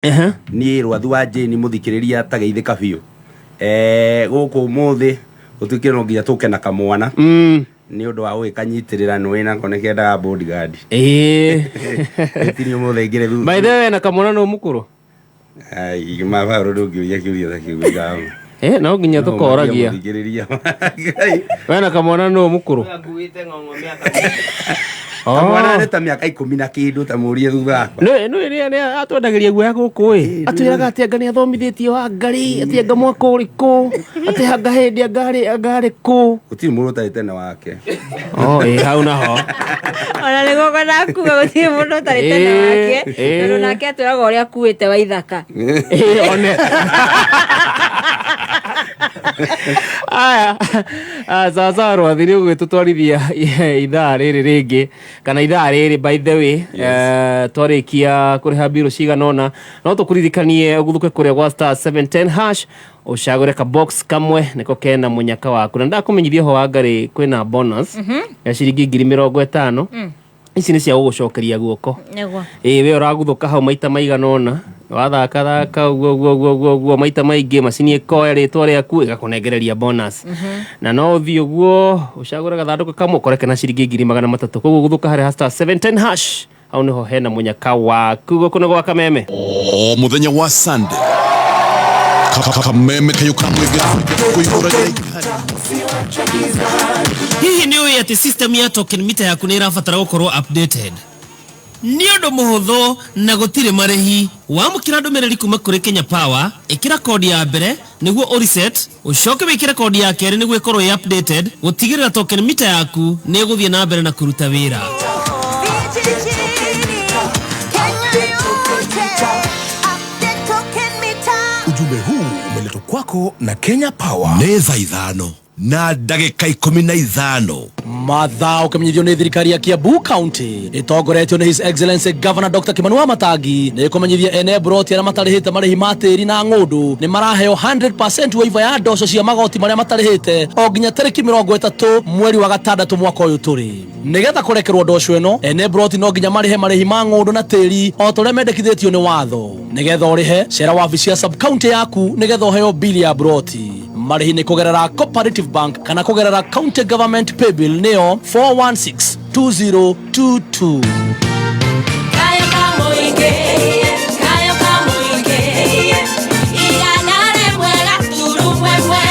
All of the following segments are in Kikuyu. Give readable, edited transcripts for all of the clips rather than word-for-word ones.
Niĩ Rwathu wa Jane mũthikĩrĩria tageithĩka biũ. Gũkũ ũmũthĩ gũtuĩkire no nginya tũke na kamwana nĩ ũndũ wa gũgĩkanyitĩrĩra nĩũĩ nako nĩkendaga bodyguard. Ĩtini ũmũthĩ aingĩre thutha. By the way, na kamwana no mũkũrũ. Ai, mabaũrũ ndũngĩũria kĩũria ta kĩu gĩkamu. No nginya tũkoragia. Mũthikĩrĩria. We na kamwana no mũkũrũ. Akuĩte ng'ong'o mĩaka mĩingĩ. Kamwana nĩ ta mĩaka ikũmi na kĩndũ ta mũrie thutha wakwa. Nĩ nĩ atwendagĩria guoya gũkũ ĩ. Atwĩraga atĩ anga nĩ athomithĩtio Hungary, atĩ anga mwaka ũrĩkũ, atĩ anga hĩndĩ anga arĩ kũ. Gũtirĩ mũndũ ũtarĩ tene wake. Oh, ĩ hau naho. Ona nĩguo ngona kuga gũtirĩ mũndũ ũtarĩ tene wake, tondũ nake atwĩraga ũrĩa akuĩte wa ithaka. Ĩ, one. Aya, sawa sawa Rwathi, rĩu ũgĩtũtwarithia ithaa rĩrĩ rĩngĩ kana ithaa rĩrĩ by the way. Twarĩkia kũrĩha mbirũ cigana ũna, no tũkũririkanie ũguthũke kũrĩa gwa star 710 hash ũcagũre ka box kamwe nĩko kena mũnyaka waku, na ndakũmenyithia ho Wangari kwĩna bonus ya ciringi 50,000. Ici nĩ cia gũgũcokeria guoko. Nĩguo. Ĩ we ũraguthũka hau maita maigana ũna, wathaka thaka ũguo ũguo ũguo ũguo ũguo maita maingĩ, macini ĩkoya rĩtwa rĩaku ĩgakũnengereria bonus, na no ũthiĩ ũguo ũcagũre gathandũkũ kamwe ũkore kena ciringi 300,000. Koguo gũthũka harĩa ha star 710 hash, hau nĩho hena mũnyaka waku. Gũkũ nĩ gwa Kameme o muthenya wa Sunday. Kameme kayo kamwege kũihũra. Hihi nĩ ũĩ atĩ system ya token meter yaku nĩ ĩrabatara gũkorwo updated? Nĩ ũndũ mũhũthũ na gũtirĩ marĩhi. Wamũkĩra ndũmĩrĩri kuma kũrĩ Kenya Power, ĩkĩra kodi ya mbere nĩguo ũreset, ũcoke wĩkĩre kodi ya kerĩ nĩguo ĩkorwo ĩ updated, gũtigĩrĩra token meter yaku nĩ ĩgũthiĩ na mbere na kũruta wĩra. Vijijini, Kenya yote, update token meter. Ujumbe huu umeletwa kwako na Kenya Power. Nĩ thaa 5:15. Mathaa ũkĩmenyithio nĩ thirikari ya Kiambu County ĩtongoretio nĩ His Excellency Governor Dr. Kimani Wamatangi nĩ ĩkũmenyithia ene mburoti arĩa matarĩhĩte marĩhi ma tĩri na ng'ũndũ nĩ maraheo 100% waiver ya ndoco cia magoti marĩa matarĩhĩte o nginya tarĩki 30 mweri wa gatandatũ mwaka ũyũ tũrĩ. Nĩgetha kũrekerwo ndoco ĩno, ene mburoti no nginya marĩhe marĩhi ma ng'ũndũ na tĩri o ta ũrĩa mendekithĩtio nĩ watho. Nĩgetha ũrĩhe, cera wabici ya sub county yaku nĩgetha ũheo bili ya mburoti. Marĩhi nĩ kũgerera Cooperative Bank kana kũgerera County Government Paybill nĩyo 4162022. Kayo kamuinge, kayo kamuinge, 101.1.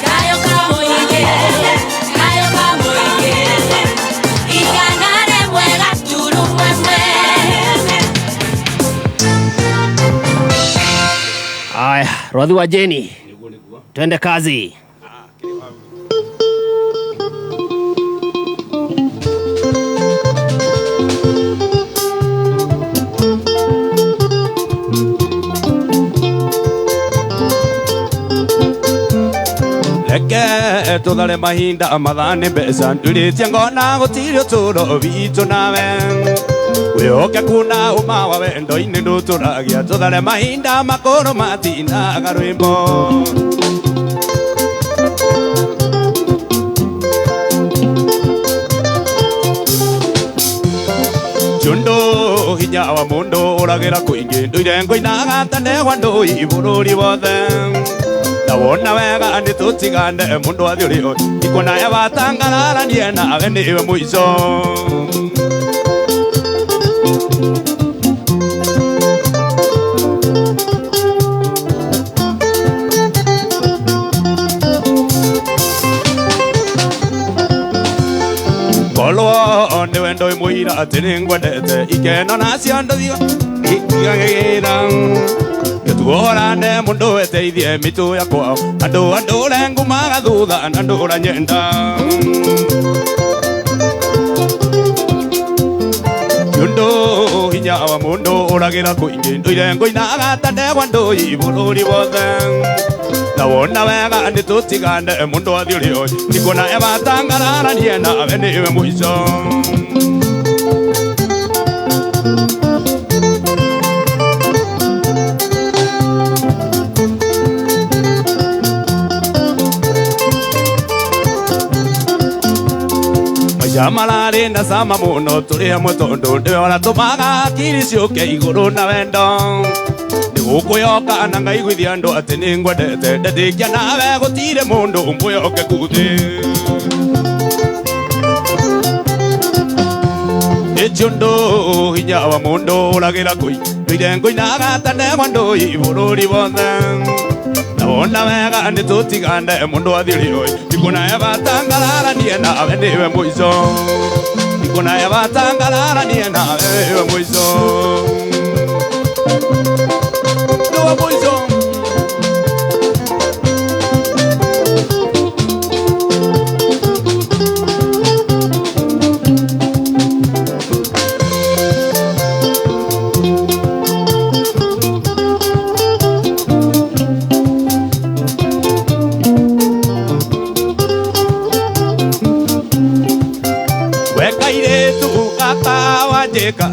Kayo kamuinge, kayo kamuinge, 101.1. Aya, Rwathi wa Jeni, twende kazi. Reke tũthare mahinda mathaa nĩ mbeca ndurĩtie ngona gũtirĩ ũtũũro witũ nawe wĩhoke kuna ũma wa wendo-inĩ ndũtũragia tũthare mahinda makũrũ matinaga rwĩmbo. Chundu hinya wa mundu ũragĩra kũingĩ ndũire ngũinaga ta ndegwa ndũi bũrũri wothe na wona wega nĩ tũtigane mũndũ athiĩ ũrĩo ikuona ebatangararanie nawe nĩwe mũico. Kolwo nĩ wendo wĩ mũira atĩ nĩ ngwendete ikeno nacio ndũthigagĩra nĩtuohorane mũndũ eteithie mĩtũ yakwa andũ andũre ngumaga thutha na ndũra nyenda Yundu hinya wa mũndũ ũragĩra kũingĩ ndũire ngũinaga ta ndegwa ndũi bũrũri wothe na wona wega nĩ tũtigane mũndũ athiĩ ũrĩo ndikuona ebatangararanie nawe nĩwe mũico. Jamalari na sama muno tũrĩ hamwe tondũ nĩwe ũratũmaga hakiri ciũke igũrũ na wendo. Nĩgũkwĩhoka na ngaiguithia andũ atĩ nĩngwendete ndetĩkia nawe gũtirĩ mũndũ mwĩhokeku thĩ. Nĩnjũndũ hinya wa mũndũ ũragĩra kũi ndũire ngũinaga ta ndegwa ndũi bũrũri wothe. Ona wega nĩ tũtigane mũndũ athirio ndikuona ebatangararanie nawe nĩwe mũico ndikuona ebatangararanie nawe nĩwe mũico nĩwe mũico.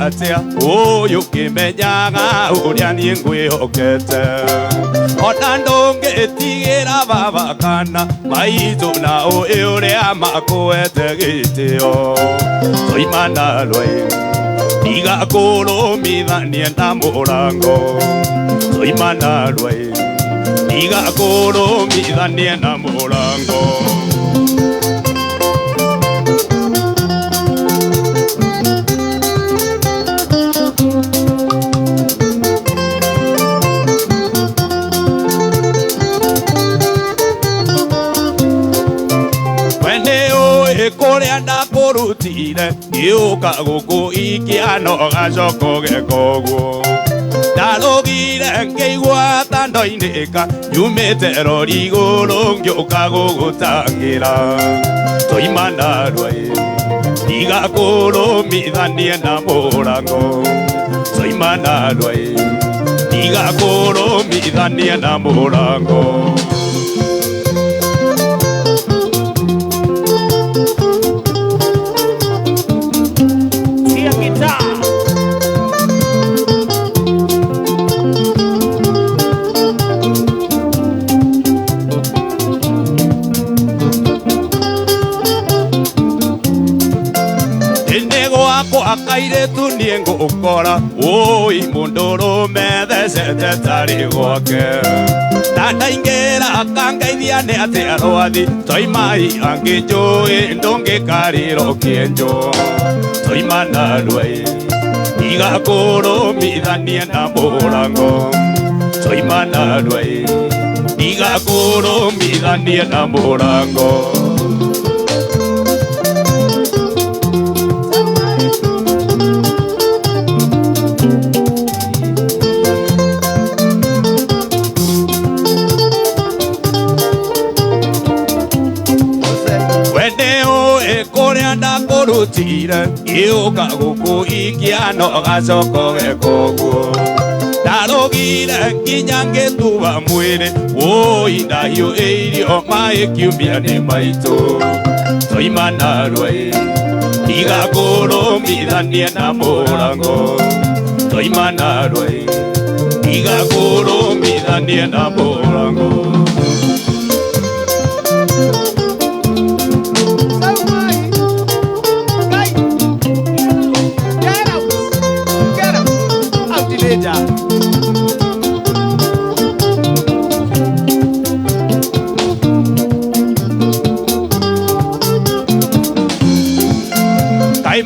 Atia ũyũ kĩmenyaga ũrĩa niĩ ngwĩhokete ona ndũngĩtigĩra baba kana maitũ na ũĩ ũrĩa makwete gĩtĩo tũima na rwai ndigakũrũmithanie na mũrango tũima na rwai ndigakũrũmithanie na mũrango. Kũrĩa ndakũrutire ngĩũka gũkũ ikia no gacoko geka ũguo ndarũgire ngĩigua ta ndoinĩka nyumĩte rori igũrũ ngĩũka gũgũtangĩra tũima na rwai ndigakũrũmithanie na mũrango tũima na rwai ndigakũrũmithanie na mũrango. Akairetu niĩ ngũkora ũi mũndũrũme thecete tarĩ gwake na ndaingĩra akangeithia nĩ atĩ arwathi toimai angĩ njũĩ ndũngĩkarĩro kĩenjo toima na rwai ndigakũrũmithanie na mũrango toima na rwai ndigakũrũmithanie na mũrango. Ndakũrutire ngĩũka gũkũ ikia no gacoko geka ũguo ndarũgire nginya ngĩtuba mwĩrĩ wũi ndahiũĩirio maĩ kiumia nĩ maitũ tũima na rwai ndigakũrũmithanie na mũrango tũima na rwai ndigakũrũmithanie na mũrango.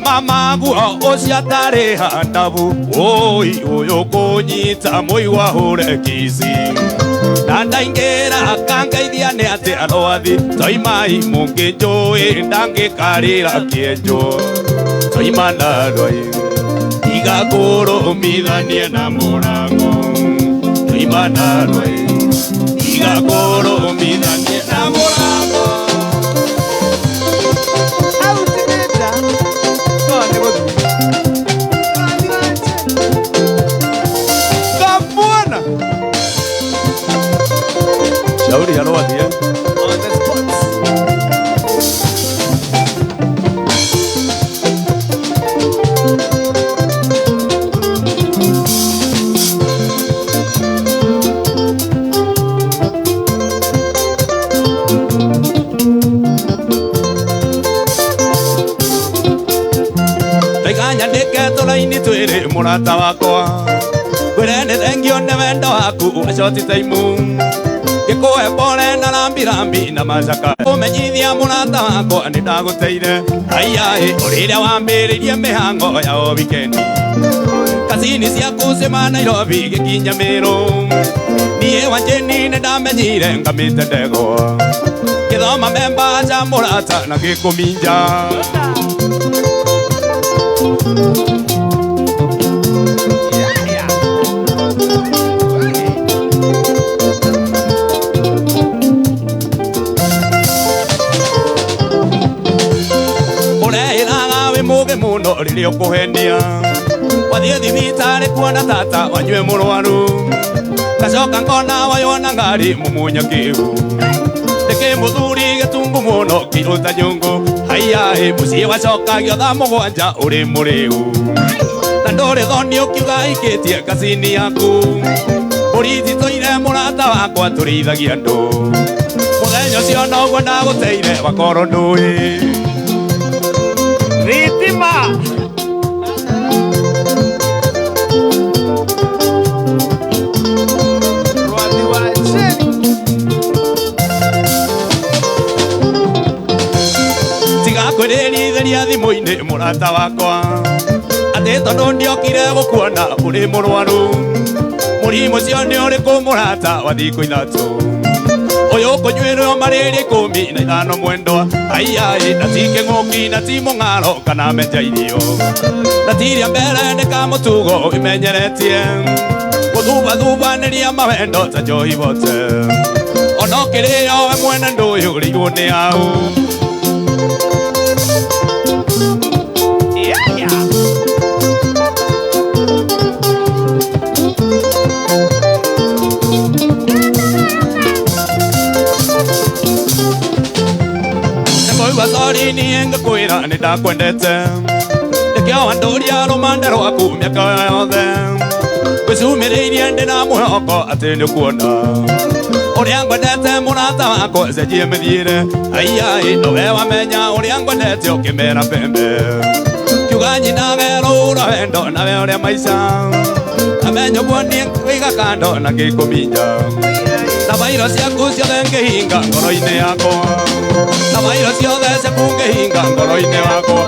Mama ũcio atarĩ handabu ũi ũyũ kũnyita mũigua hũre kici na ndaingĩra akangeithia nĩ atĩ arwathi toimai mũngĩnjũĩ ndangĩkarĩra kĩenjo toima na rwai ndigakũrũmithanie na mũrango toima na rwai ndigakũrũmithanie na mũrango. Shauri ya Lord, yeah? On the spot. Mũrata wakwa ngwĩre nĩ thengio nĩ wendo waku acoti taimu ngĩkũhe pole na rambirambi na macaka ũmenyithia mũrata wakwa nĩ ndagũteire aiaĩ ũrĩrĩa wambĩrĩirie mĩhango ya o wikendi kacini ciaku cima Nairobi gĩkinya Mĩrũ niĩ Wanjĩni nĩ ndamenyire ngamĩte ndegwa ngĩthoma memba ca mũrata na gĩkũminja. Ũreĩraga wĩ mũgĩ mũno rĩrĩa ũkũhenia wathiĩ thibitarĩ kuona tata wanyue mũrwaru ngacoka ngona wayona ngari mumunya kĩu nĩkĩ mũthuri gĩtungu mũno kĩrũ ta nyũngũ haiyaĩ mũciĩ wacoka gĩotha mũgwanja ũrĩ mũrĩu na ndũrĩ thoni ũkiuga ikĩtie kacini yaku mbũri citũire mũrata wakwa tũrĩithagia andũ mũthenya ũcio noguo ndagũteire wakorwo ndũĩ. Thitima. Tigakwĩrĩrithĩria thimũ-inĩ mũrata wakwa atĩ tondũ ndiokire gũkuona ũrĩ mũrwaru mũrimũ ũcio nĩ ũrĩkũ mũrata wa thikũ ithatũ ũyũ ũkũnyuĩrwo marĩrĩ 15 mwendwa aiaĩ na ti kĩng'ũki na ti mũng'aro kana menja irio na tiria mbere nĩ kamũtugo wĩmenyeretie gũthubathubanĩria mawendo ta njohi bote ona ũkĩrĩo we mwene ndũyũrĩirwo nĩ au. Sorry niĩ ngĩkwĩra nĩ ndakwendete nĩkĩo wandũria rũmande rwaku mĩaka yothe ngwĩcumĩrĩirie ndĩ na mwĩhoko atĩ nĩũkuona ũrĩa ngwendete mũrata wakwa cenjie mĩthiĩre aiaĩ nowe wamenya ũrĩa ngwendete ũkĩmera pembe kiuga nyinage rũra wendo nawe ũrĩa maica amenya ũguo niĩ ngĩiga kando na ngĩkũminja na bairo ciaku ciothe ngĩhinga ngoro-inĩ yakwa na bairo ciothe ciaku ngĩhinga ngoro-inĩ wakwa.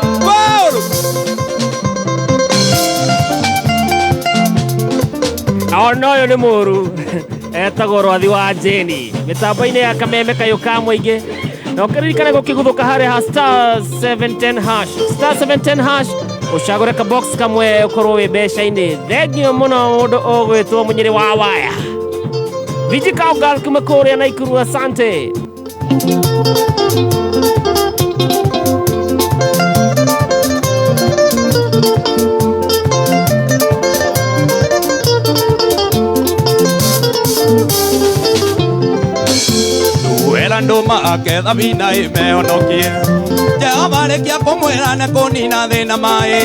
Ona ũyũ nĩ mũru etagwo Rwathi wa Jeni mĩtambo-inĩ ya kameme kayũ ka mũingĩ na ũkĩririkane gũkĩguthũka harĩa ha star 710 hash star 710 hash ũcagũre ka box kamwe ũkorwo wĩ mbeca-inĩ. Thengio mũno mũndũ ũgwĩtwo Mũnyĩrĩ wa Waya Viji Cowgirl kuma kũrĩa Naikuru, asante. Nduma ake thabina imehonokie Jehova rĩkia kũmwĩra nĩ kũnina thĩna maĩ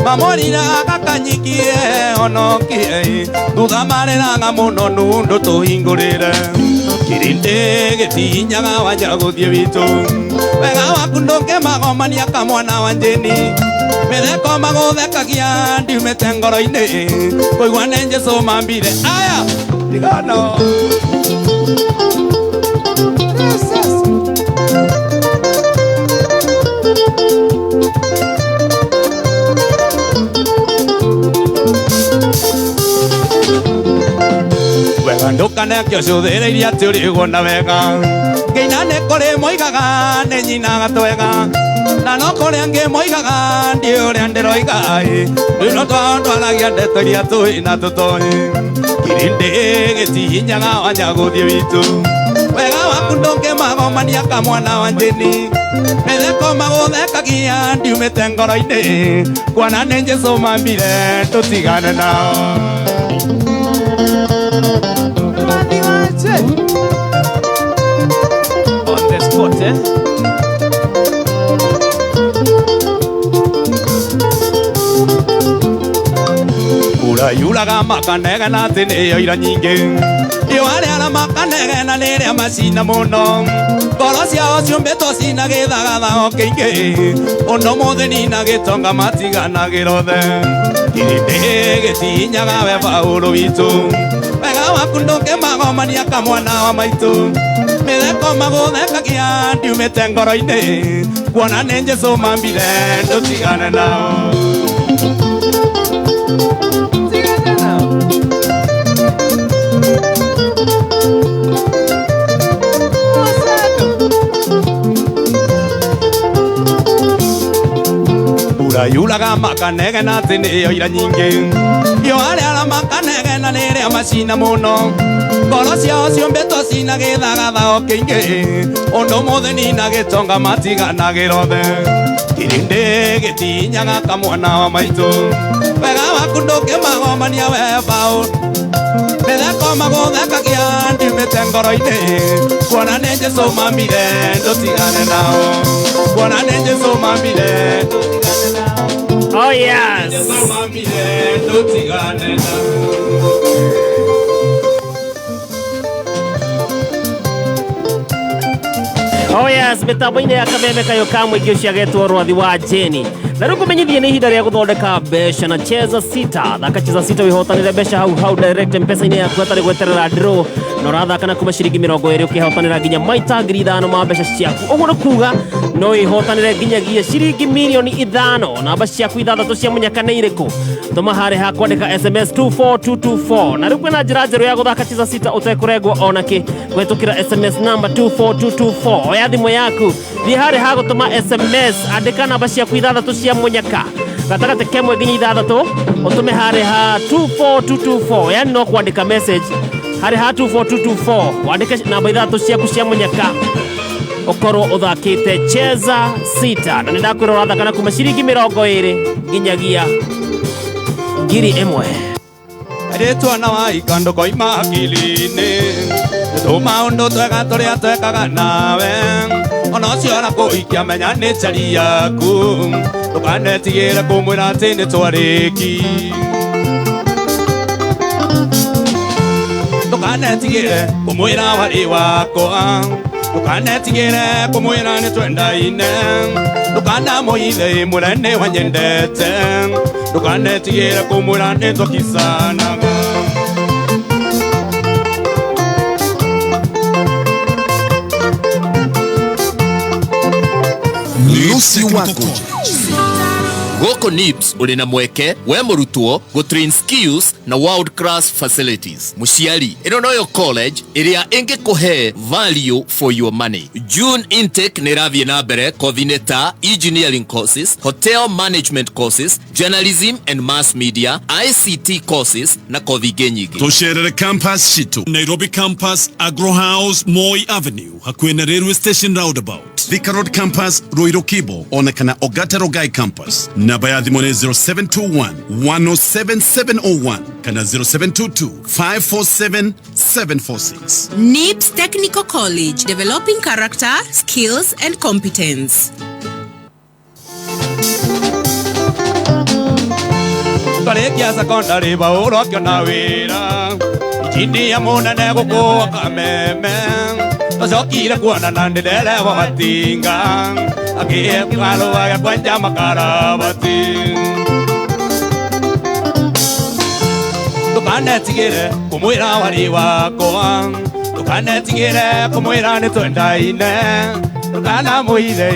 mamũrire agakanyikie honokie thutha marĩraga mũno nundu tũhingũrĩre kĩrĩndĩ gĩtinyaga wanja gũthiĩ witũ wega waku ndũngĩmagomania kamwana wa Njĩni mĩtheko magũthekagia ndiumĩte ngoro-inĩ kũigua nĩ Jesũ mambire aya ndigano. Wega ndũkaneke ũcũthĩrĩirie atĩ ũrĩgwo na wega ngĩina nĩ kũrĩ moigaga nĩ nyinaga twega na no kũrĩ angĩ moigaga ndiĩ ũrĩa ndĩroiga rĩu twao twaragia ndeto iria tũĩ na tũtoĩ kĩrĩndĩ gĩtihinyaga wanja gũthiĩ witũ wega waku ndũngĩmagomania kamwana wa Njĩni mĩtheko magũthekagia ndiumĩte ngoro-inĩ kuona nĩ Jesũ mambire tũtigane nao. On the spot, eh? Mbura yuraga makanegena atĩ nĩyo ira nyingĩ iyo arĩa arĩa makanegena nĩrĩa macina mũno ngoro ciao ciũmbĩtwo cina gĩthagathago kĩingĩ ũndũ mũthĩni na gĩtonga matiganagĩra othe kĩrĩndĩ gĩtinyaga we Paũlũ witũ wega waku ndũngĩmagomania kamwana wa maitũ mĩtheko magũthekagia ndiumĩte ngoro-inĩ kuona nĩ Jesũ mambire ndũtigane nao. Yulaga makanegena atĩ nĩyo ira nyingĩ iyo arĩa arĩa makanegena nĩrĩa macina mũno ngoro ciao ciũmbĩtwo cina gĩthagathago kĩingĩ ũndũ mũthĩni na gĩtonga matiganagĩra othe kĩrĩndĩ gĩtinyaga kamwana wa maitũ wega waku ndũngĩmagomania we Paũlũ mĩtheko magũthekagia ndiumĩte ngoro-inĩ kuona nĩ Jesũ mamire ndũtigane nao kuona nĩ Jesũ mamire. Oh yes. Oh yes, mitambo-inĩ ya kameme kayo ka mũingĩ ũcio agetwo Rwathi wa Jeni. Na rĩu ngũmenyithie nĩ ihinda rĩa gũthondeka mbeca na Cheza Sita. Thaka Cheza Sita wĩhotanĩre mbeca hau hau direct M-Pesa-inĩ yaku hatarĩ gweterera draw. Na ũrathaka na kuma ciringi 20 ũkĩhotanĩra nginya maita 5,000 ma mbeca ciaku. Ũguo nĩ kuga no wĩhotanĩre nginyagia ciringi mirioni 5. Namba ciaku 6 cia mũnyaka nĩ irĩkũ? Tũma harĩ ha kwandĩka SMS 24224. Na rĩu kwĩna njĩra njerũ ya gũthaka Cheza Sita ũtekũrengwo ona kĩ kũhetũkĩra SMS namba 24224. Oya thimũ yaku thiĩ harĩ ha gũtũma SMS, andĩka namba ciaku 6 cia mũnyaka gatagatĩ kemwe nginya 6 ũtũme harĩ ha 24224. Yani no kwandĩka message harĩ ha 24224 wandĩke namba 6 ciaku cia mũnyaka ũkorwo ũthakĩte Cheza Sita. Na nĩndakwĩra ũrathaka na kuma ciringi 20 nginyagia 1,000. Rĩtwa na waika ndũkoima akili-inĩ tũ maũndũ twega tũrĩa twekaga nawe ona ũcio ona kũhikia menya nĩ njari yaku ndũkanetigĩre kũmwĩra atĩ nĩ twarĩki ndũkanetigĩre kũmwĩra warĩ wakwa ndũkanetigĩre kũmwĩra nĩ twendaine ndũkanamũithe mwĩre nĩ wanyendete ndũkanetigĩre kũmwĩra nĩ twakicanaga. Lucy Wako Goko NIBS uri na mweke we mũrutwo gũ train skills na world class facilities. Mũciari ĩno noyo college ĩrĩa ĩngĩkũhe value for your money. June intake nĩ ĩrathiĩ na mbere kothi-inĩ ta engineering courses, hotel management courses, journalism and mass media, ICT courses na kothi ingĩ nyingĩ. Tũcerere campus citũ Nairobi campus, Agro House, Moi Avenue, hakuhĩ na railway station roundabout, Thika Road campus, Ruiru Kibo, ona kana Ogata Rogai campus. Namba ya thimũ nĩ 0721 107701 kana 0722 547 746. NIBS Technical College, developing character, skills and competence. Twarĩkia secondary Paũlũ akĩona wĩra injinia mũnene gũkũ Kameme tũcokire kuonana nĩ ndereba matinga akĩhe kalũa gĩa kwenja makarabati ndũkanetigĩre kũmwĩra warĩ wakwa ndũkanetigĩre kũmwĩra nĩ twendaine ndũkanamũithe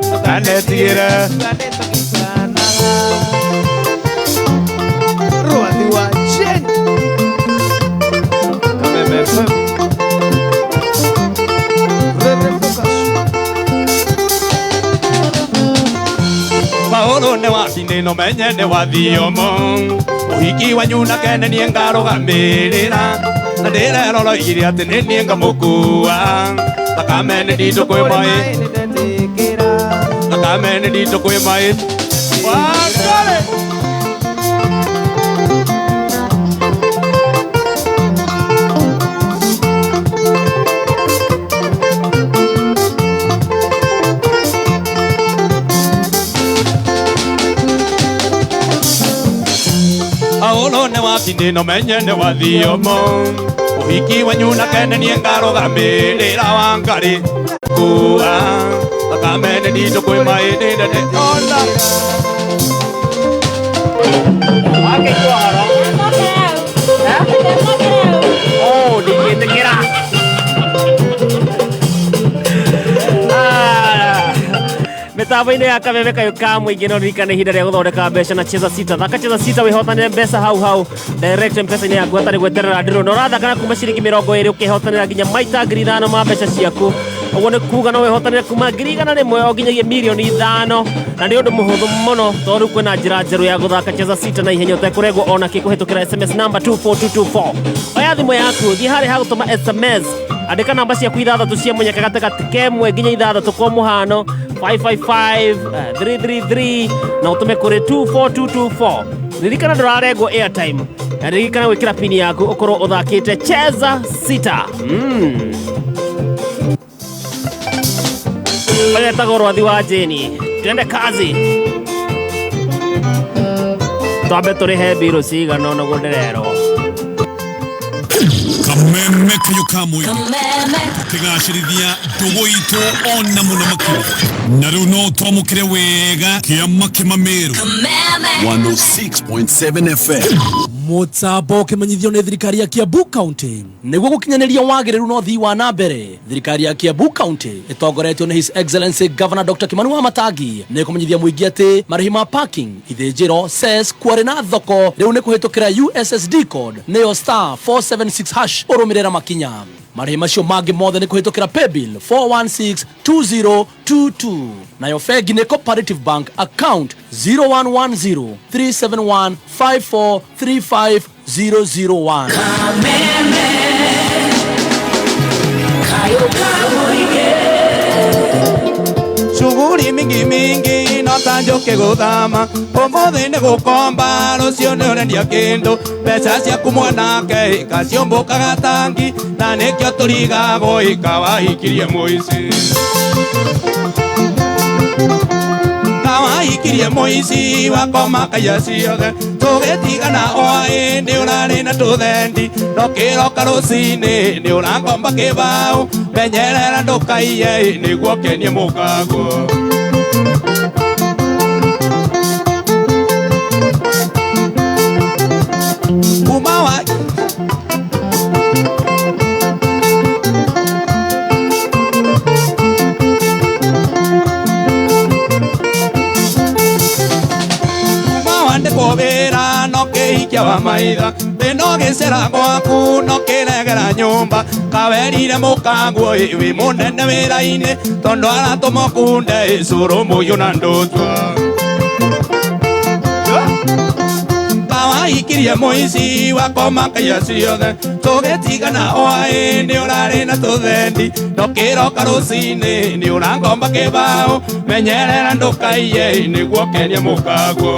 ndũkanetigĩre. Rwathi wa Jeni Kameme FM. Paũlũ nĩ wa no menye nĩ wa thiomo ũhiki wanyu na kene niĩ ngarũgamĩrĩra na ndĩreroroire atĩ nĩ niĩ ngamũkua thakame nĩ nditũ kwĩ maĩ thakame nĩ nditũ kwĩ maĩ Wakare. Wakinĩ no menye nĩ wathiomo ũhiki wanyu na kene niĩ ngarũgamĩrĩra wa ngarĩ kua akamene nditũ kwĩ maĩ ndĩndete ona Oh, ndingĩtĩkĩra. Ah, mĩtambo-inĩ ya kameme kayũ ka mũingĩ no ririkane ihinda rĩa gũthondeka mbeca na cheza sita. Thaka cheza sita wĩhotanĩre mbeca hau hau direct mpesa-inĩ yaku hatarĩ gweterera ndĩrũ na ũrathaka na kuma ciringi 20 ũkĩhotanĩra nginya maita 5,000 ma mbeca ciaku. Ũguo nĩ kuga no wĩhotanĩre kuma 100,000 o nginyagia 5,000,000 na nĩ ũndũ mũhũthũ mũno tondũ kwĩna njĩra njerũ ya gũthaka cheza sita na ihenya ũtekũrengwo ona kĩ kũhĩtũkĩra SMS number 24224. Oya thimũ yaku thiĩ harĩa ha gũtũma SMS, andĩka namba ciaku ithathatũ cia mũnyaka gatagatĩ kemwe nginya ithathatũ kwa mũhano 555 333 na ũtũme kũrĩ 24224. Ririkana ndũrarengwo airtime na ririkana gwĩkĩra pini yaku ũkorwo ũthakĩte cheza sita. Ũyũ etagwo Rwathi wa Jane. Twende kazi, twambe tũrĩhe mbirũ cigana ũna ũguo ndĩrerwo. Kameme kayo ka mũingĩ tũkĩgacĩrithia ndũgũ itũ ona mũno makĩria na rĩu no twamũkĩre wega kĩama kĩmamĩrũ 106.7 FM. Mũtambo ũkĩmenyithio nĩ thirikari ya Kiambu County nĩguo gũkinyanĩria wagĩrĩru na ũthii wa na mbere. Thirikari ya Kiambu County ĩtongoretio nĩ His Excellency Governor Dr. Kimani Wamatangi nĩ kũmenyithia mũingĩ atĩ marĩhi ma parking, ithĩnjĩro, cess, kwarĩ na thoko rĩu nĩ kũhĩtũkĩra USSD code nĩyo star 476 hash ũrũmĩrĩra makinya. Marĩhi macio mangĩ mothe nĩ kũhĩtũkĩra paybill 4162022 nayo bengi nĩ Cooperative Bank account 0110 371 5435 001. Shughuli mingi mingi no ta njoke gũthama ũmũthĩ nĩ gũkomba rũciũ nĩ ũrendia kĩndũ mbeca ciaku mwanake ikaciũmbũkaga tangi na nĩkĩo tũrigagwo ikawahikirie mũici kawahikirie mũici wakoma kaiya ciothe tũgĩtigana o ĩndĩ ũrarĩ na tũthendi no kĩroka rũcinĩ nĩ ũrakomba kĩbaũ menyerera ndũkaiye nĩguo kenie mũkaguo. Kuma wa kuma wandĩkwo wĩra no kĩhikia wa maitha thĩna ũgĩcera gwaku no kĩregera nyũmba kawerire mũkaguo wĩ mũnene wĩra-inĩ tondũ aratũma ũkunde cũrũ mũiyũ na ndũtwa kawahikirie mũici wakoma kaiya ciothe tũgĩtigana o ĩndĩ ũrarĩ na tũthendi no kĩroka rũcinĩ nĩ ũrangomba kĩbaũ menyerera ndũkaiye nĩguo kenie mũkaguo.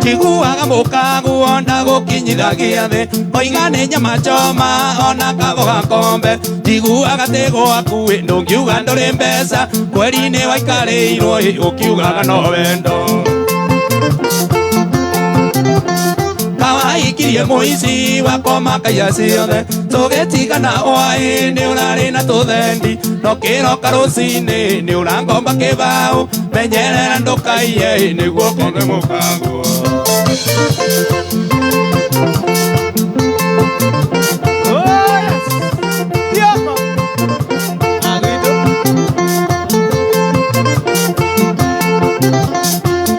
Njiguaga mũkaguo ndagũkinyithagia thĩ oiga nĩ nyama choma ona kaboga kombe njiguaga atĩ gwaku ndũngiuga ndũrĩ mbeca kweri-inĩ waikarĩirwo ũkiugaga no wendo kawahikirie mũici wakoma kaiya ciothe tũgĩtigana o ĩndĩ ũrarĩ na tũthendi no kĩroka rũcinĩ nĩ ũrangomba kĩbaũ menyerera ndũkaiye nĩguo kone mũkaguo.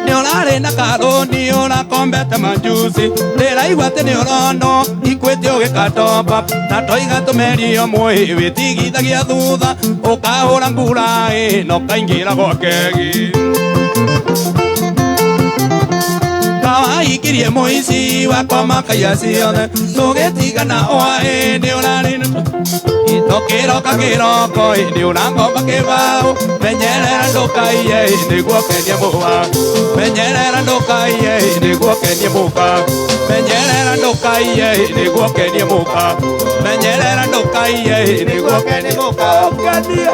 Nĩ ũrarĩ na karũni ũrakombete majuzi ndĩraigua atĩ nĩ ũrono ikwĩte ũgĩkatomba na toiga tũmerio mwĩ wĩtigithagia thutha ũkahũra ngura ĩ na ũkaingĩra gwa kegi. Kawahikirie Ndahikirie mũici wakwa makaiya ciothe tũgĩtigana oa ĩndĩ ũrarĩ tũkĩroka kĩroko ĩndĩ ũrangomba kĩbaũ menyerera ndũkaiye nĩguo kenie mũka menyerera ndũkaiye nĩguo kenie mũka menyerera ndũkaiye nĩguo kenie mũka menyerera ndũkaiye nĩguo kenie mũka kenie.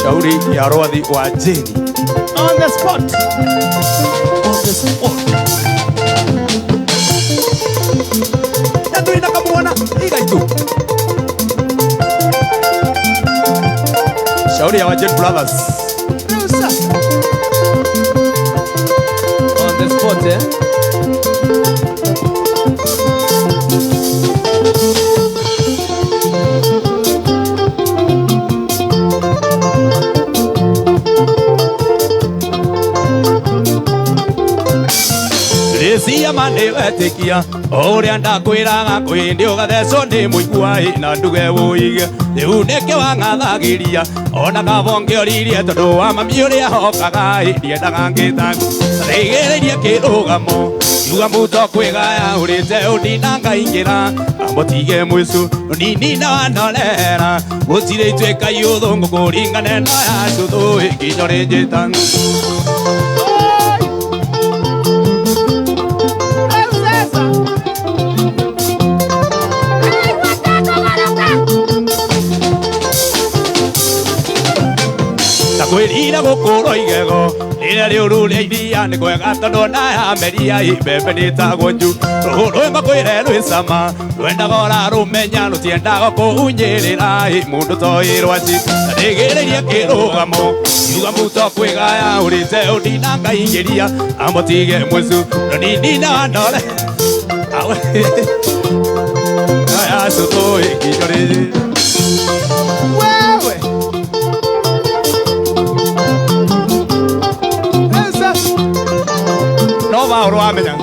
Shauri ya Rwathi wa Jane. On the spot. On the spot. Tatuina kamuona igaitu. Shauri ya Wajane Brothers. On the spot, eh? Cia mane wetikia uria ndakwiraga kwindi ugathecwo ni muigua na nduge uige riu nike wangathagiria ona kaba ũngĩoririe tondũ wa mami ũrĩa hokaga ndiendaga ngĩta rigĩrĩrie kĩrũgamo kiuga muto kwĩgaya ũrĩte ũndina ngaingĩra amũtige mũicu nini na wanorera gũtirĩ ituĩka iũthũngũ kũringane no ya cũthũ nginya ũrĩnjĩta. Kwĩrira gũkũrwo igego rĩrĩa rĩũru rĩa iria nĩ kwega tondũ ona yameria mbembe nĩtagwo nju rũhũ rwĩma kwĩre rwĩ cama rwendaga ũrarũmenya rũtiendaga kũhunyĩrĩra mũndũ toĩ rwaci ndĩgĩrĩrie kĩrũgamo kiuga muto kwĩgaya ũrĩte ũndina ngaingĩria amũtige mũicu nonini na wanore aya cũthũ nginya rĩrĩ. Wewe no maũndũ wamenya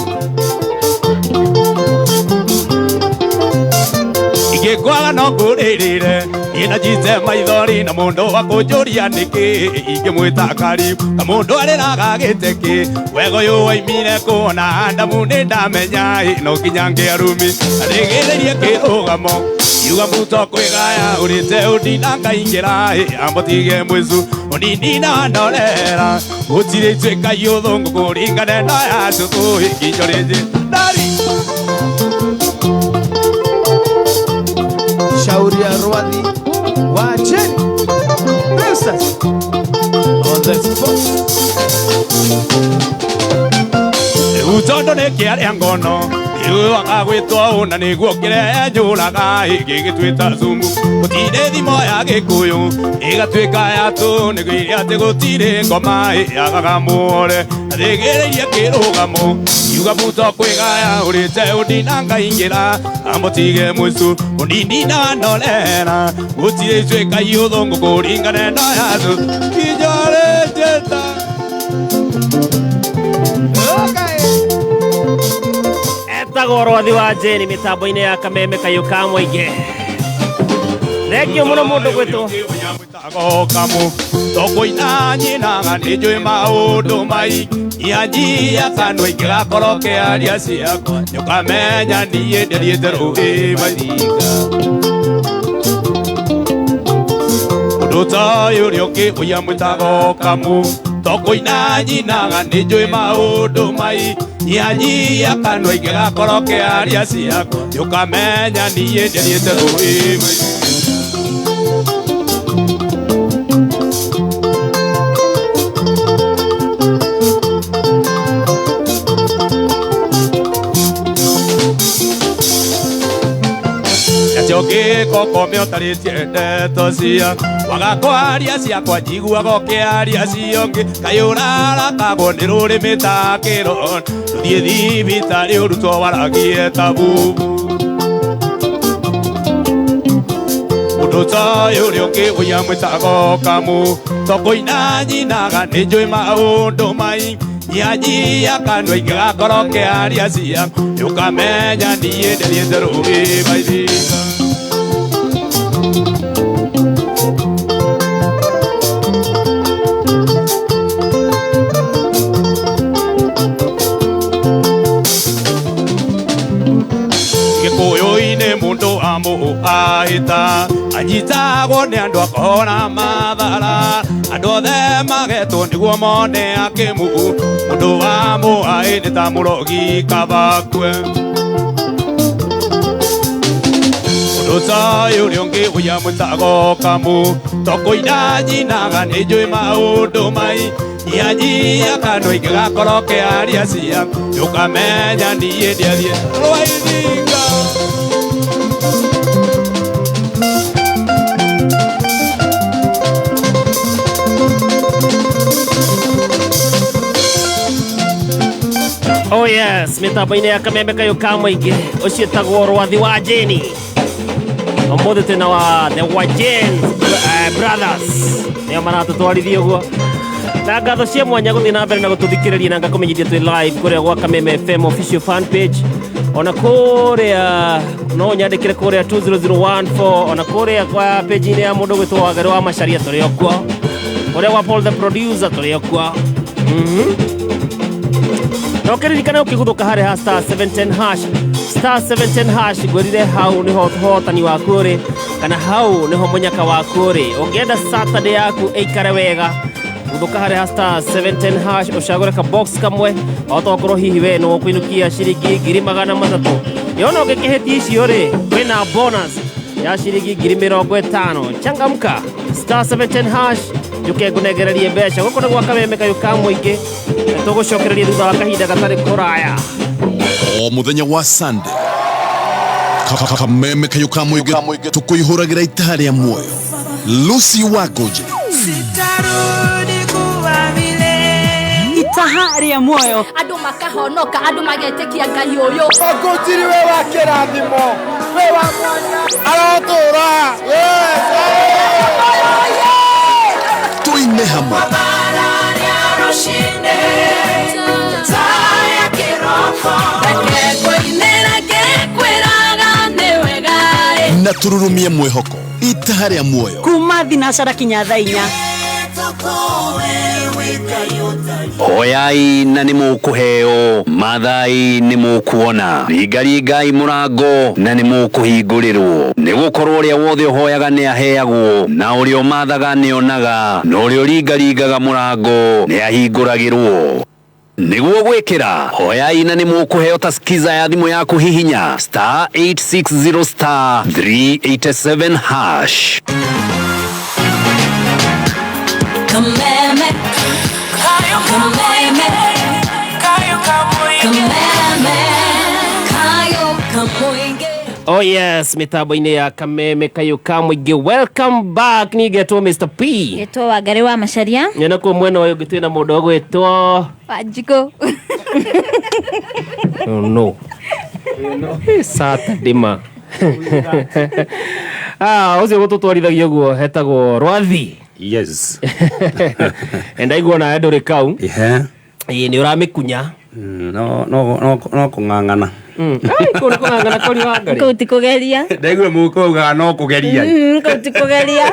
ingĩkwaga no ngũrĩrĩre niĩ na njite maithori na mũndũ akũnjũria nĩkĩ ingĩmwĩta karibu na mũndũ arĩraga gĩtĩkĩ wega ũyũ waimire kuona Adamu nĩ ndamenya no nginya ngĩarumi arĩgĩrĩrie kĩrũgamo kiuga muto kwĩgaya ũrĩte ũndina ngaingĩra amũtige mũicu ũnini na wanorera gũtirĩ ituĩka iũthũngũ kũringane no ya cũthũ nginya ũrĩnjĩ ndari. Shauri ya Rwathi wa Jane Princess. On the spot. Rĩu tondũ nĩ kĩarĩa ngono rĩu agagwĩtwo ũna nĩguo kĩrĩa njũraga gĩgĩtuĩta thumu gũtirĩ thimo ya gĩkũyũ ĩgatuĩka ya tũ nĩguo ĩrĩa atĩ gũtirĩ ngoma yagaga muore rĩgĩrĩrie kĩrũgamo kiuga muto kwĩgaya ũrĩte ũndina ngaingĩra amũtige mũicu ũnini na wanorera gũtirĩ ituĩka iũthũngũ kũringane no ya thũ nginya ũrĩnjĩta. Etagwo Rwathi wa Jane mĩtambo-inĩ ya Kameme Kayũ ka Mũingĩ. Thengio mũno mũndũ gwĩtwo kamu tũkũina nyinaga nĩ njũĩ maũndũ maingĩ nyianyia kanua ingĩgakorwo kĩaria ciakwa nĩũkamenya niĩ ndĩthiĩte rũĩ maringa ũndũ ta ũyũ ũrĩa ũngĩ ũyũ mwĩtagwo kamu tũkũina nyinaga nĩ njũĩ maũndũ maingĩ nyianyia kanua ingĩgakorwo kĩaria ciakwa nĩũkamenya niĩ ndĩthiĩte rũĩ maringa. Ngĩkokome ũtarĩtie ndeto cia waga kwaria ciakwa njiguaga ũkĩaria cio ngĩ kaĩ ũrarakagwo nĩ rũrĩmĩ ta kĩro rũthiĩ thibitarĩ ũrutwo waragie ta bubu ũndũ ta ũyũ ũrĩa ũngĩ ũyũ mwĩtagwo kamu tũkũina nyinaga nĩ njũĩ maũndũ maingĩ nyianyia kanua ingĩgakorwo kĩaria ciakwa nĩũkamenya niĩ ndĩthiĩte rũĩ maithinga. Mũahĩta anyitagwo nĩ andũ akona mathara andũ othe magetwo nĩguo mone akĩmu mũndũ wa mũaĩ nĩ ta mũrogi kabakwe Mũndũ ũrĩa ũngĩ ũya mwĩtagwo Kamu tokũina nyinaga nĩ njũĩ maũndũ mai nyianyia kanua ingĩgakorwo kĩaria cia ndũkamenya niĩ ndiathiĩ rwaithinga. Oh yes, mĩtambo-inĩ ya kameme kayũ ka mũingĩ ũcio ĩtagwo Rwathi wa Jeni. Ũmũthĩ twĩna wa the Wajen Brothers nĩo maratũtwarithia ũguo na ngatho cia mwanya gũthiĩ na mbere na gũtũthikĩrĩria na ngakũmenyithia twĩ live kũrĩa gwa Kameme FM official fan page ona kũrĩa no nyandĩkĩre kũrĩa 20014 ona kũrĩa kwa page-inĩ ya mũndũ gwĩtwo Wangari wa Macharia tũrĩ o kuo kũrĩa gwa Paul the producer tũrĩ o kuo. Na ũkĩririkana ũkĩguthũka harĩ ha star 710 hash star 710 hash ngwĩrire hau nĩho ũhotani waku ũrĩ kana hau nĩho mũnyaka waku ũrĩ. Ũngĩenda Saturday yaku ĩikare wega guthũka harĩ ha star 710 hash ũcagũre ka box kamwe otokorwo hihi we nĩ ũkũinũkia ciringi 300,000 yona ũngĩkĩhĩtia icio rĩ kwĩna bonus ya ciringi 50,000. Changamka star 710 hash njuke ngũnengererie mbeca. Gũkũ nĩ gwa kameme kayũ ka mũingĩ tũgũcokereria thutha wa kahinda gatarĩ kũraya. O muthenya wa Sunday kameme kayũ ka mũingĩ tũkũihũragĩra itaha rĩa muoyo. Lucy Wangũnjĩ Sitarudi kuwa vile itaha rĩa muoyo andũ makahonoka andũ magetĩkia Ngai ũyũ. Wangũnjiri we wa kĩrathimo we wa mwanya arotũra. Tuine hamwe na tururumie mwĩhoko itaha rĩa muoyo kuma thinacara kinya thaa inya. Hoyai na nĩ mũkũheo, mathai nĩ mũkuona, ringaringai mũrango na nĩ mũkũhingũrĩrwo. Nĩ gũkorwo ũrĩa wothe ũhoyaga nĩ aheagwo, na ũrĩa ũmathaga nĩ onaga, na ũrĩa ũringaringaga mũrango nĩ ahingũragĩrwo. Nĩguo gwĩkĩra hoyai na nĩ mũkũheo ta skiza ya thimũ yaku hihinya star 860 star 387 hash. Kameme, kameme, kameme, kayo kamuinge. Oh yes, mitambo-inĩ ya kameme kayũ ka mũingĩ. Welcome back. Nigetwo Mr P. Getwo Wangari wa Macharia. Nyona kuo mwena ũyũ ũngĩ twĩna mũndũ ũgwĩtwo Wanjikũ. Oh no. Saturday ma. Ũcio gũtũtwarithagia ũguo hetagwo Rwathi. Yes. Ndaigua nawe ndũrĩ kau. Ihe. Ĩĩ nĩ ũramĩkunya. No no no no kũng'ang'ana. Ai kũu nĩ kũng'ang'ana kũri Wangari. Kũu ti kũgeria. Ndaigua mũko ugaga no kũgeria. Kũu ti kũgeria.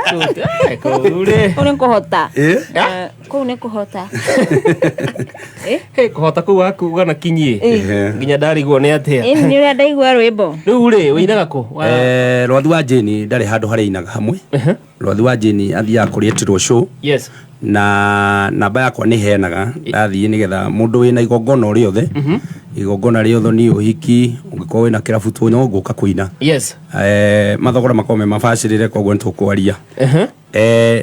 Kũu rĩ. Kũu nĩ kũhota. Kũu nĩ kũhota. Kũhota kũu wakuga na kinyie. Nginya ndarigwo nĩ atĩa. Nĩ ũrĩa ndaigua rwĩmbo. Rĩu rĩ wĩinaga kũ? Rwathi wa Jeni ndarĩ handũ harĩa ainaga hamwe. Rwathi wa Jeni athiaga kũrĩa etirwo show. Yes. Na namba yakwa nĩ heanaga ndathiĩ nĩgetha mũndũ wĩna igongona o rĩothe igongona rĩothe nĩ ũhiki ũngĩkorwo wĩna kĩrabu tũ no ngũka kũina. Yes. Mathogora makorwo me mabacĩrĩre koguo nĩ tũkwaria.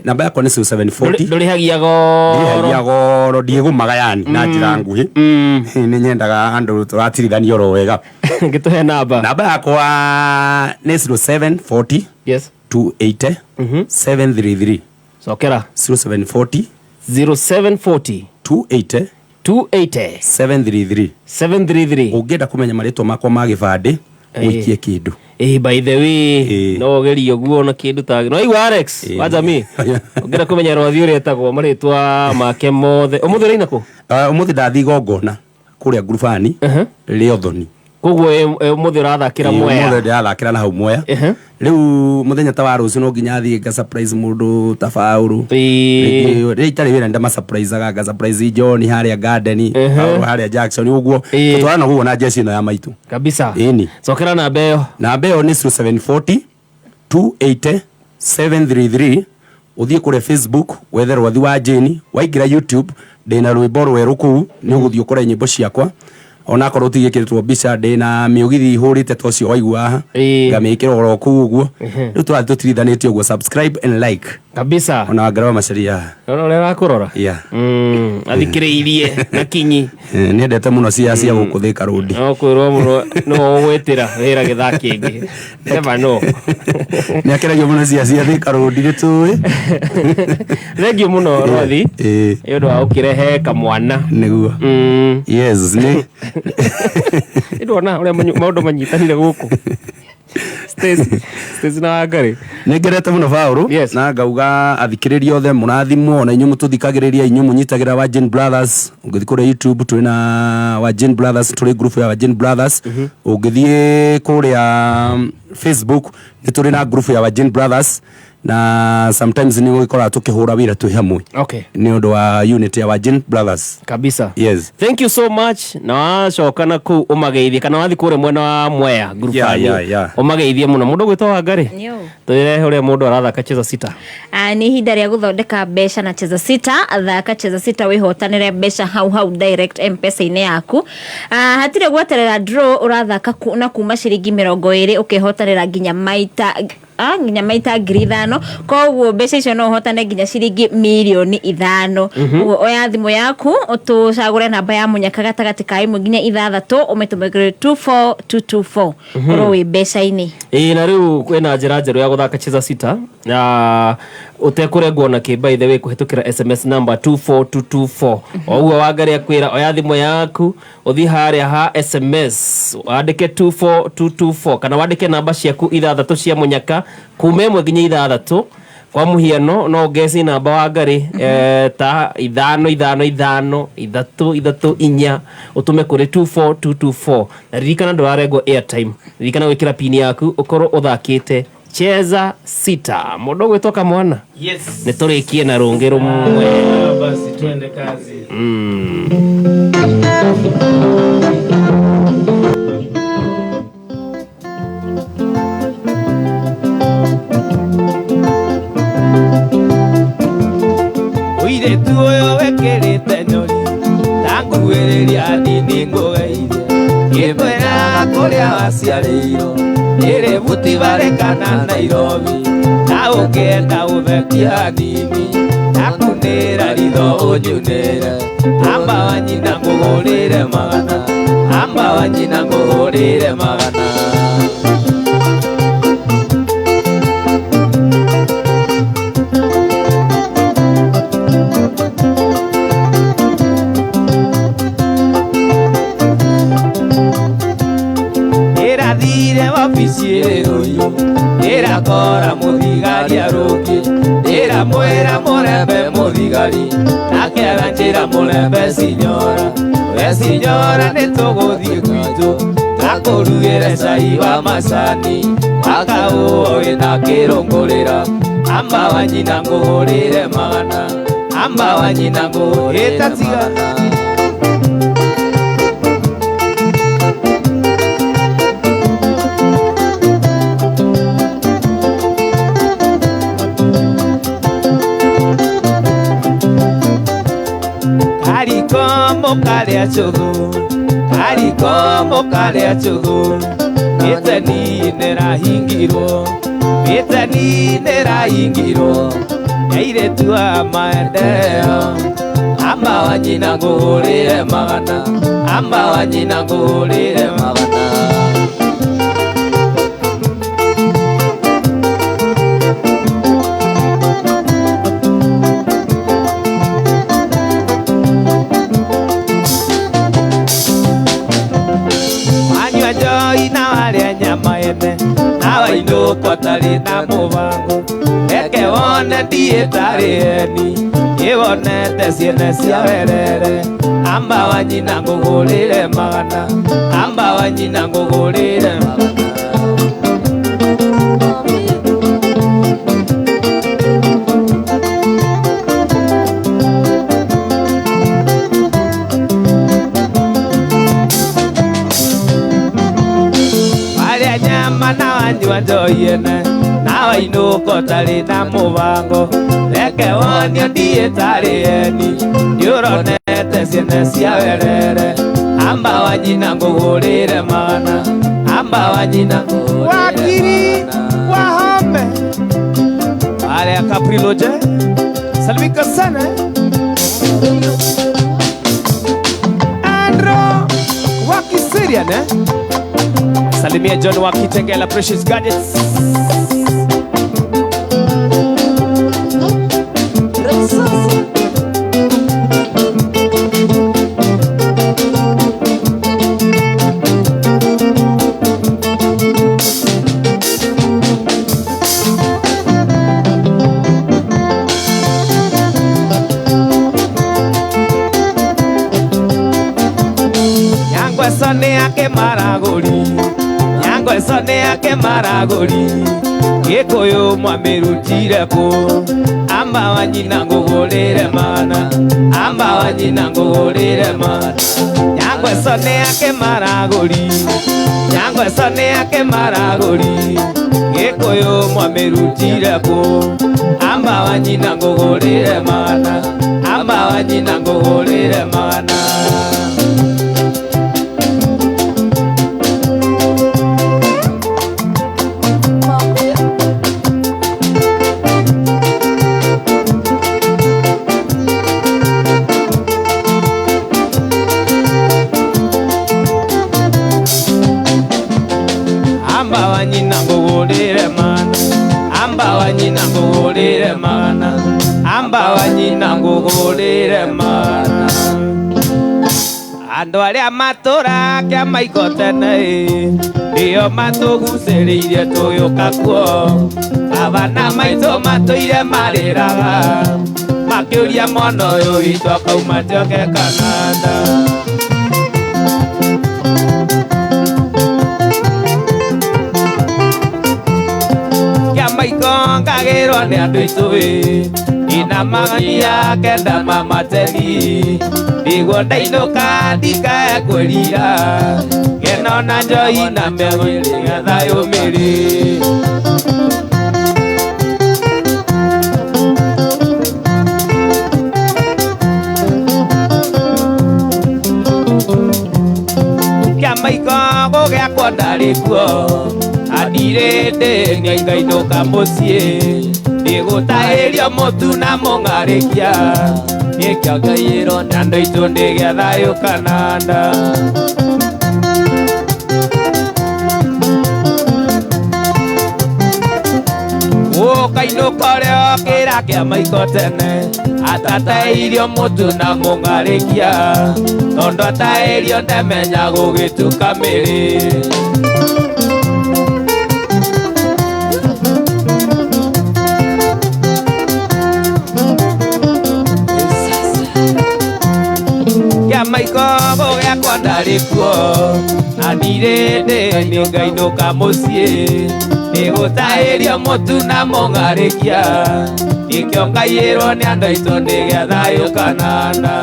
Namba yakwa nĩ 0740. Ndũrĩhagia goro. Ndĩrĩhagia goro ndiĩgũmaga yani na njĩra nguhĩ. Nĩ nyendaga andũ tũratirithania oro wega. Ngĩtũhe namba. Namba yakwa nĩ 0740. Yes. 280 733. Sokera. 0740 0740 280 280 733 733. Ũngĩenda kũmenya marĩtwa makwa ma gĩbandĩ ũikie kĩndũ. By the way no ũgerie ũguo na kĩndũ ta no igua Alex wa jamii. Ũngĩenda kũmenya Rwathi ũrĩa etagwo marĩtwa make mothe. Ũmũthĩ ũraina kũ? Ũmũthĩ ndathiĩ igongona kũrĩa Ngurubani rĩa ũthoni. Koguo ũmũthĩ ũrathakĩra Mwea. Ũmũthĩ ndĩrathakĩra na hau Mwea. Rĩu mũthenya ta wa rũciũ no nginya thiĩ nga surprise mũndũ ta Baũrũ. Rĩrĩa itarĩ wĩra nĩndama surpriseaga, nga surprise John harĩa Garden, Baũrũ harĩa Jackson ũguo. Tũtwarana ũguo na jeshi ĩno ya maitũ. Kabisa. Ĩni. Cokera namba ĩyo. Namba ĩyo nĩ 0740 280 733. Ũthiĩ kũrĩa Facebook wethe Rwathi wa Jane, waingĩra YouTube ndĩna rwĩmbo rwerũ kũu, nĩ ũgũthiĩ ũkore nyĩmbo ciakwa. Onakorwo tigĩkĩrĩtwo mbica, ndĩna mĩũgithi hũrĩte ta ũcio waigua haha, ngamĩkĩra oro kũu ũguo. Rĩu tũrathiĩ tũtirithanĩtie ũguo, subscribe and like kabisa. Ona Wangarĩ wa Macharia. Ona ũrĩa ũrakũrora. Yeah. Athikĩrĩirie na kinyi. Nĩendete mũno cia gũkũ Thika Road. No kwĩrwo mũno no ũgwĩtĩra wĩra gĩthaa kĩngĩ. Never know. Nĩakenagio mũno cia Thika Road, nĩtũĩ. Thengiũ mũno Rwathi nĩ ũndũ wa gũkĩrehe kamwana. Nĩguo. Yes, nĩ. Nĩndona ũrĩa maũndũ manyitanire gũkũ. Stacy na Wangarĩ. Nĩngenete mũno Baũrũ, na ngauga athikĩrĩria othe mũrathimwo, ona inyuĩ mũtũthikagĩrĩria, inyuĩ mũnyitagĩra wa Jane Brothers. Ũngĩthiĩ kũrĩa YouTube tũrĩ na wa Jane Brothers, tũrĩ group ya wa Jane Brothers. Ũngĩthiĩ kũrĩa Facebook nĩ tũrĩ na group ya wa Jane Brothers, na sometimes nĩ ũgĩkoraga tũkĩhũra wĩra twĩ hamwe. Nĩ ũndũ wa unit ya wa Jane Brothers. Kabisa. Yes. Thank you so much. Na wacoka na kũu ũmageithie, kana wathiĩ kũrĩa mwena wa Mwea group yanyu. Ũmageithie mũno. Mũndũ ũgwĩtwo Wangarĩ. Twĩre ũrĩa mũndũ arathaka Cheza Sita. Nĩ ihinda rĩa gũthondeka mbeca na Cheza Sita. Thaka Cheza Sita wĩhotanĩre mbeca hau hau direct M-Pesa-inĩ yaku. Hatirĩ gweterera draw, ũrathaka na kuma ciringi 20 ũkehotanĩra nginya maita 5,000. Koguo mbeca icio no ũhotane nginya ciringi 5,000,000. Koguo oya thimũ yaku ũtũcagũre namba ya mũnyaka gatagatĩ ka 1 nginya 6 ũmĩtũmĩre 24224. Ũkorwo wĩ mbeca-inĩ. Ĩĩ, na rĩu kwĩna njĩra njerũ ya gũthaka Cheza Sita na ũtekũrengwo na kĩ, by the way, kũhĩtũkĩra SMS number 24224. O ũguo Wangarĩ akwĩra oya thimũ yaku ũthiĩ harĩa ha SMS wandĩke 24224 kana wandĩke namba ciaku 6 cia mũnyaka kuma 1 nginya 6. Kwa mũhiano no ũngeci namba Wangarĩ ta 5 5 5 3 3 4 ũtũme kũrĩ 24224. Na ririkana ndũrarengwo airtime, ririkana gwĩkĩra pin yaku ũkorwo ũthakĩte Cheza Sita. Mũndũ ũgwĩtwo Kamwana. Yes. Nĩ tũrĩkie na rũngĩ rũmwe. Basi twende kazi. Mũirĩtu ũyũ wĩkĩrĩte nyoni ndanguhĩrĩria nini ngũgeithie, ngĩkwĩraga kũrĩa waciarĩirwo nĩrĩ Buti kana Nairobi, na ũngĩenda ũthekia hanini ndakunĩra ritho ũnyunĩre, amba wa nyina ngũgũrĩre magana, amba wa nyina ngũgũrĩre magana. Ndĩrathire wabici ĩrĩ Rũiyũ, ndĩrakora mũthigari arũngiĩ, ndĩramwĩra mũrembe mũthigari, nake aranjĩra mũrembe sinyora, we sinyora nĩtũgũthiĩ gwitũ, ngakũrugĩre cai wa macani, wakaũo wĩna kĩrũngũrĩra, amba wa nyina ngũgũrĩre magana, amba wa nyina ngũgũrĩre magana. Kariko chũgũ, kariko karĩa chũgũ, mĩtani nĩrahingirwo, mĩtani nĩrahingirwo, airĩtu a maendeleo, amba wa nyina ngũgũrĩre magana, amba wa nyina ngũgũrĩre magana. Wainũka ũtarĩ na mũbango, reke wone ndiĩtarĩ eni, ĩwonete ciene cia werere, amba wa nyina ngũgũrĩre magana, amba wa wa nyina ngũgũrĩre magana. Warĩa nyama na wanyua njohi ene na wainũka ũtarĩ na mũbango reke wonio ndiĩtarĩ eni nĩũronete ciene cia werere amba wa nyina ngũgũrĩre magana amba wa nyina ngũgũrĩre Wakiri Wahome Arĩa Kapriloje salimika sana Andro Wakisirian eh? Salimia John wa Kitengela Precious Gadgets. Nyangweso nĩ yake maragũri Nyangweso nĩ yake maragũri Gĩkũyũ mwamĩrutire kũ amba wa nyina ngũgũrĩre magana amba wa nyina ngũgũrĩre magana Nyangweso nĩ yake maragũri Nyangweso nĩ yake maragũri Gĩkũyũ mwamĩrutire kũ amba wa nyina ngũgũrĩre magana amba wa nyina ngũgũrĩre magana. Amba wa nyina ngũgũrĩre magana amba wa nyina ngũgũrĩre magana amba wa nyina ngũgũrĩre magana. Andũ arĩa matũraga kĩamaiko tene ĩ nĩo matũgucĩrĩirie tũgĩũka kuo baba na maitũ matũire marĩraga makĩũria mwana ũyũ witũ akauma njoke Kananda. Kĩamaiko ngagĩrwo nĩ andũ aitũ ĩ ina magania kenda mamategi nĩguo ndainũka ndikae kwĩrira ngeno na njohi na mĩgwĩrĩ thayũ mĩrĩ. Kĩamaiko gũgĩakwo ndarĩ kuo andirĩ nĩaingainũka mũciĩ nĩgũtahĩrio mũtu na mũng'arĩkia nĩkĩo ngaiyĩrwo nĩ andũ aitũ ndĩgĩa thayũ Kananda. Ũkainũka ũrĩa ũkĩra kĩamaiko tene atatahĩirio mũtu na mũng'arĩkia tondũ atahĩirio ndamenya gũgĩtuka mĩrĩ. Kĩamaiko gũgĩakwo ndarĩ kuo na ndirĩ nĩngainũka mũciĩ nĩgũtahĩrio mũtu na mũng'arĩkia nĩkĩo ngaiyĩrwo nĩ andũ aitũ ndĩgĩa thayũ Kananda.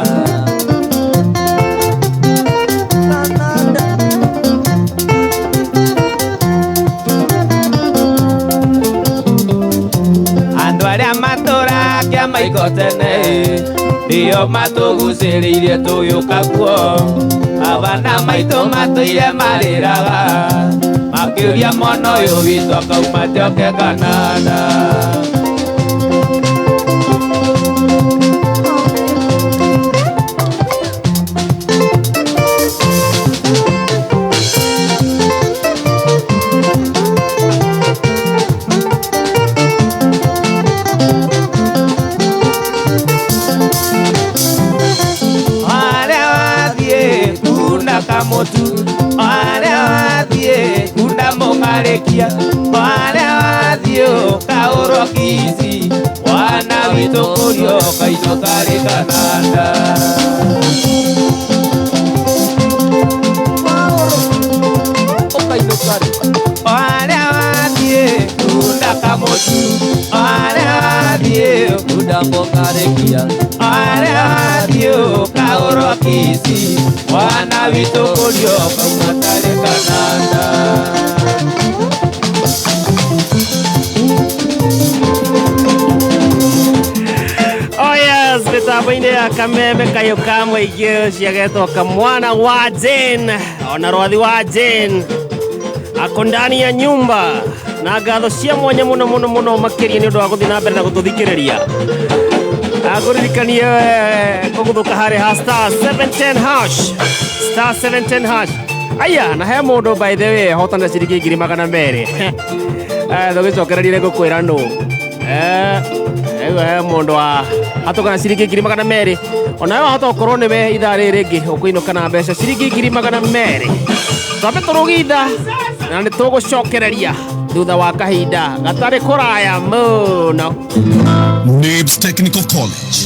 Andũ arĩa matũraga kĩamaiko tene nĩo matũgucĩrĩirie tũgĩũka kuo baba na maitũ matũire marĩraga makĩũria mwana ũyũ witũ akauma njoke Kananda. Arĩa wathiĩ kuna kamũtu arĩa wathiĩ kuna mũng'arĩkia arĩa wathiĩ ũkaũrwo kici wana witũ kũrio ũkainũka rĩ Kananda. mũgambo karĩkia arĩa wathiĩ ũkaũrwo Kisii mwana witũ kũrio kauma tarĩ kananda. Oh yes, mitambo-inĩ ya Kameme kayũ ka mũingĩ ũcio agetwo kamwana wa Jane ona rwathi wa Jane ako ndani ya nyumba na ngatho cia mwanya muno muno muno makĩria nĩ ũndũ wa gũthiĩ na mbere na gũtũthikĩrĩria. Akũririkanie kũgũthũka harĩ ha star 710 hash, star 710 hash. Aya, na he mũndũ by the way hotanire ciringi 200,000. Tũgĩcokererie ngũkwĩra nũ. Rĩu he mũndũ wa hatũkana ciringi 200,000. Onawe wahota gũkorwo nĩwe ithaa rĩrĩ rĩngĩ ũkũinũka na mbeca ciringi 200,000. Twambe tũrũgitha na nĩ tũgũcokereria thutha wa kahinda gatarĩ kũraya mũno. Nibs Technical College.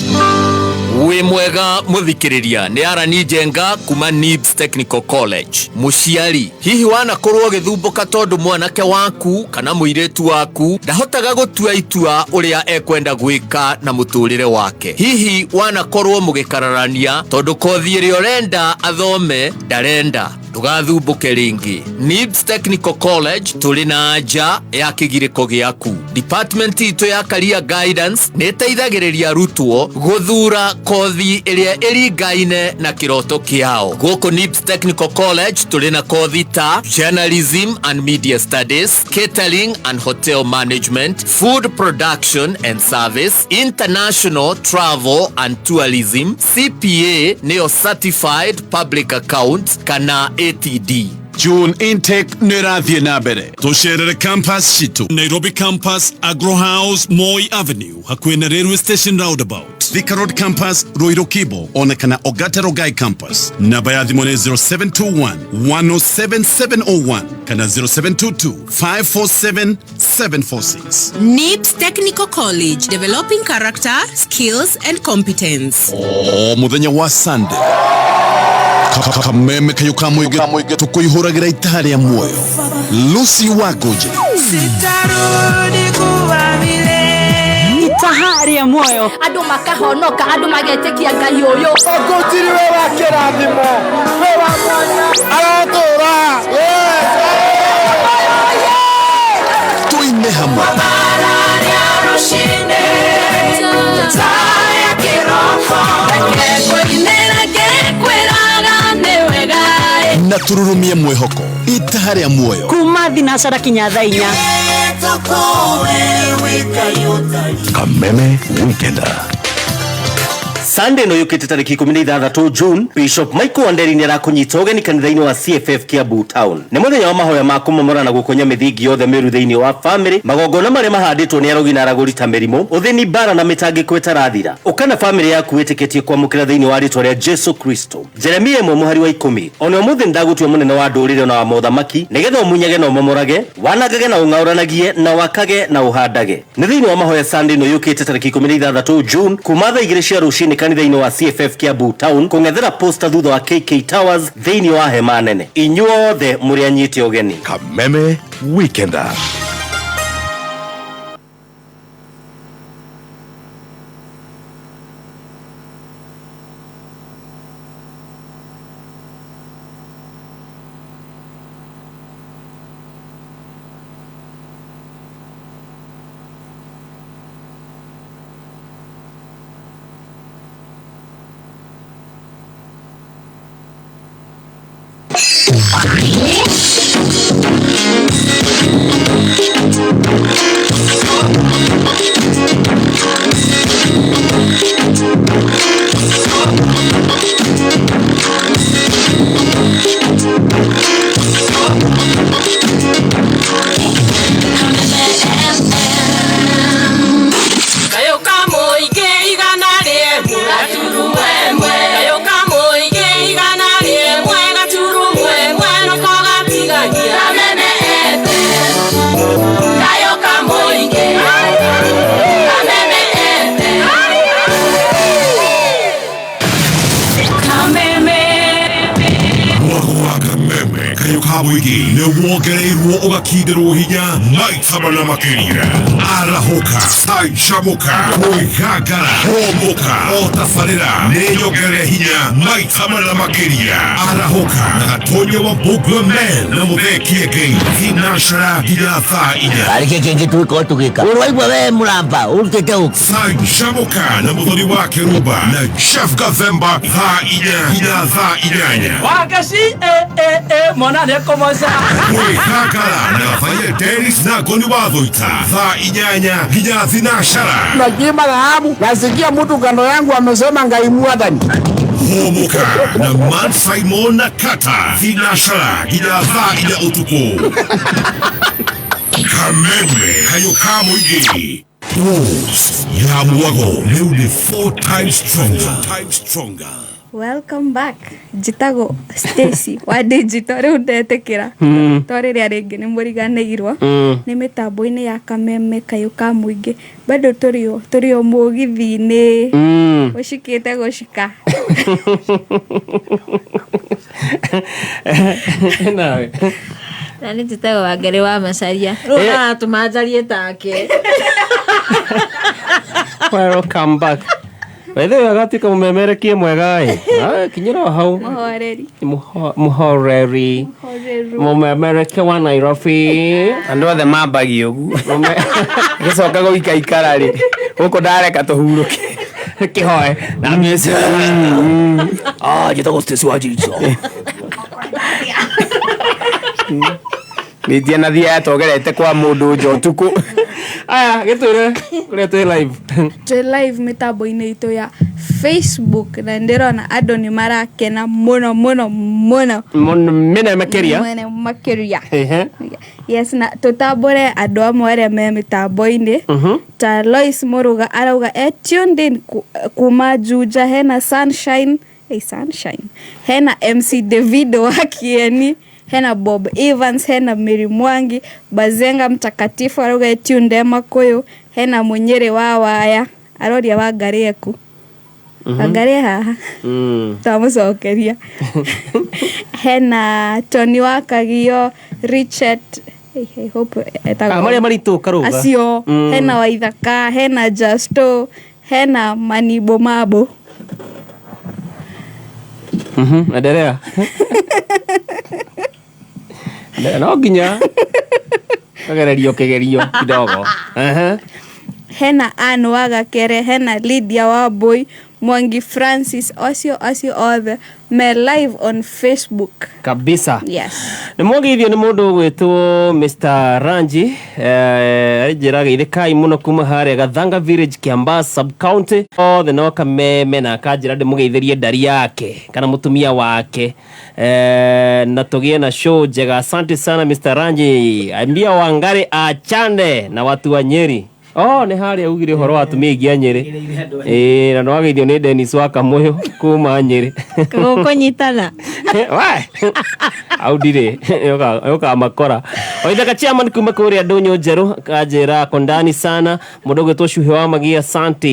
Wĩ mwega mũthikĩrĩria nĩ Arani Njenga kuma Nibs Technical College. Mũciari, hihi wanakorwo ũgĩthumbũka tondũ mwanake waku kana mũirĩtu waku ndahotaga gũtua itua ũrĩa ekwenda gwĩka na mũtũrĩre wake? Hihi wanakorwo mũgĩkararania tondũ kothi ĩrĩa ũrenda athome ndarenda? Ndũgathumbũke rĩngĩ. Nibs Technical College tũrĩ na anja ya kĩgirĩko gĩaku. Department itũ ya Career Guidance nĩ ĩteithagĩrĩria arutwo gũthura kothi ĩrĩa ĩringaine na kĩroto kĩao. Gũkũ Nibs Technical College tũrĩ na kothi ta Journalism and Media Studies, Catering and Hotel Management, Food Production and Service, International Travel and Tourism, CPA nĩyo Certified Public Account kana ATD. June intake nĩ ĩrathiĩ na mbere. Tũcerere campus citũ Nairobi campus, Agro House, Moi Avenue, hakuhĩ na Railway Station roundabout, Thika Road campus, Ruiru Kibo, ona kana Ogata Rogai campus. Namba ya thimũ nĩ 0721 107 701 kana 0722 547 746. NIBS Technical College, developing character, skills and competence. O muthenya wa Sunday, Kameme kayũ ka mũingĩ tũkũihũragĩra itaha rĩa muoyo. Lucy Wangũnjĩ. Sitarudi kuwa vile. Itaha rĩa muoyo. Andũ makahonoka, andũ magetĩkia Ngai ũyũ. Ũkũtiri we wa kĩrathimo, we wa mwanya, arotũra. Tuine hamwe. Na tururumie mwĩhoko itaha rĩa muoyo. Kuma thinacara kinya thaa 4. Kameme Weekender. Sunday no yukite tariki 16 June, Bishop Michael Wanderi nĩ arakũnyita ũgeni kanitha-inĩ wa CFF Kiambu Town. Nĩ mũthenya wa mahoya ma kũmomora na gũkonya mĩthingi yothe mĩũru thĩinĩ wa family, magongona marĩa mahandĩtwo nĩ arogi na aragũri ta mĩrimũ, ũthĩni, mbara na mĩtangĩko ĩtarathira. Ũka na family yaku wĩtĩkĩtie kwamũkĩra thĩinĩ wa rĩtwa rĩa Jesu Kristo. Jeremia 1 mũhari wa 10. Ona ũmũthĩ nĩndagũtua mũnene wa ndũrĩrĩ na wa mothamaki, nĩgetha ũmunyage na ũmomorage, wanangage na ũng'aũranagie, na wakage na ũhandage. Nĩ thĩinĩ wa mahoya Sunday no yũkĩte tariki 16 June kuma thaa 2 cia rũcinĩ kanitha-inĩ wa CFF Kiambu Town, kũng'ethera posta thutha wa KK Towers thĩinĩ wa hema nene. Inyuothe mũrĩ anyite ũgeni. Kameme Weekender. ka mũingĩ nĩ wongereirwo ũgakindĩrwo hinya maita mana makĩria. Arahũka, canjamũka, kwĩgangara, hũmũka, o tabarĩra nĩ nyongerere hinya maita mana makĩria. Arahũka na Gatonya wa Mbugua Men na Mũthee Kĩengei thinacara nginya thaa inya. Arä kä kä ngä tå gä tå gä ka å rwaigua we må ramba å rutä te å Canjamũka na Mũthoni wa Kĩrumba na Jeff Gathemba thaa inya nginya thaa inyanya. Wagaci eh eh eh mwana nĩekũmoca. Kwĩgangara na Gathaia Dennis na Ngoni wa Thũita thaa inyanya nginya thinacara. Nachimba dhahabu, nasikia mtu kando yangu amesema Ngai mwathani. Hũmũka na Man Simon na Kata thinacara nginya thaa inya ũtukũ. Kameme kayũ ka mũingĩ. Rose ya mwago rĩu nĩ four times stronger. Times stronger. Welcome back. Njĩtagwo Stacy wa digital rĩu ndetĩkĩra to rĩrĩa rĩngĩ nĩ mũriganĩirwo nĩ mĩtambo-inĩ ya kameme kayũ ka mũingĩ bado tũrĩ o tũrĩ o mũgithi-inĩ ũcikĩte gũcika. Nawe. Na nĩ njĩtagwo Wangari wa Macaria. Rĩu aratũma njarie take. Welcome back. By the way, agatuĩka mũmemerekie mwega ĩ. Ah, kinyĩra o hau. Mũhoreri. Mũhoreri. Mũhoreru. Mũmemerekia wa Nairobi. Andũ othe mambagia ũguo gĩcoka gũikaikara rĩ gũkũ ndareka tũhurũke kĩhoe na mĩce. Ah, njĩtagwo Stacy wa Jicho. Nĩndia na thia yatogerete kwa mũndũ nja ũtukũ. Aya, gĩtwĩre kũrĩa twĩ live. Twĩ live mĩtambo-inĩ itũ ya Facebook na ndĩrona andũ nĩ marakena mũno mũno mũno. Mũno mĩne makĩria. Mũno makĩria. Ehe. Yes, na tũtambũre andũ amwe arĩa me mĩtambo-inĩ ta Lois Mũrũga arauga e tuned in kuma Juja, hena Sunshine, hey, Sunshine, hena MC Davido wa Kieni, hena Bob Evans, hena Mary Mwangi, Bazenga Mtakatifu arauga e tuned e Makuyu, hena Munyĩrĩ wa Waya aroria Wangarĩ eku. Wangarĩ e haha twamũcokeria. Hena Tony wa Kagio, Richard, I hope etagwo. Ah, marĩa maritũ Karũga. Acio hena Waithaka, hena Justo, hena Manibo Mabo. Endelea. No nginya kagererio kĩgerio kidogo. Ehe. Hena Ann wa Gakere, hena Lydia Wambui, Mwangi Francis, acio acio othe me live on Facebook. Kabisa. Yes. Nĩ mwageithio nĩ mũndũ ũgwĩtwo Mr. Ranji anjĩra geithĩkai mũno kuma harĩa Gathanga Village, Kiambaa sub county othe no kameme na akanjĩra ndĩmũgeithĩrie ndari yake kana mũtumia wake na tũgĩe na show njega. Asante sana Mr. Ranji, ambia Wangari achane na watu wa Nyeri. Oh, nĩ harĩa ugire ũhoro wa atumia aingĩ a Nyĩrĩ. Ĩĩ, na nĩwageithio nĩ Dennis wa Kamũyũ kuma Nyĩrĩ. Gũkũnyitana. We, au ndirĩ ũkamakora. Waithaka chairman kuma kũrĩa ndũnyũ njerũ kanjĩra kondani sana mũndũ ũgwĩtwo Cuhe wa Magia asante.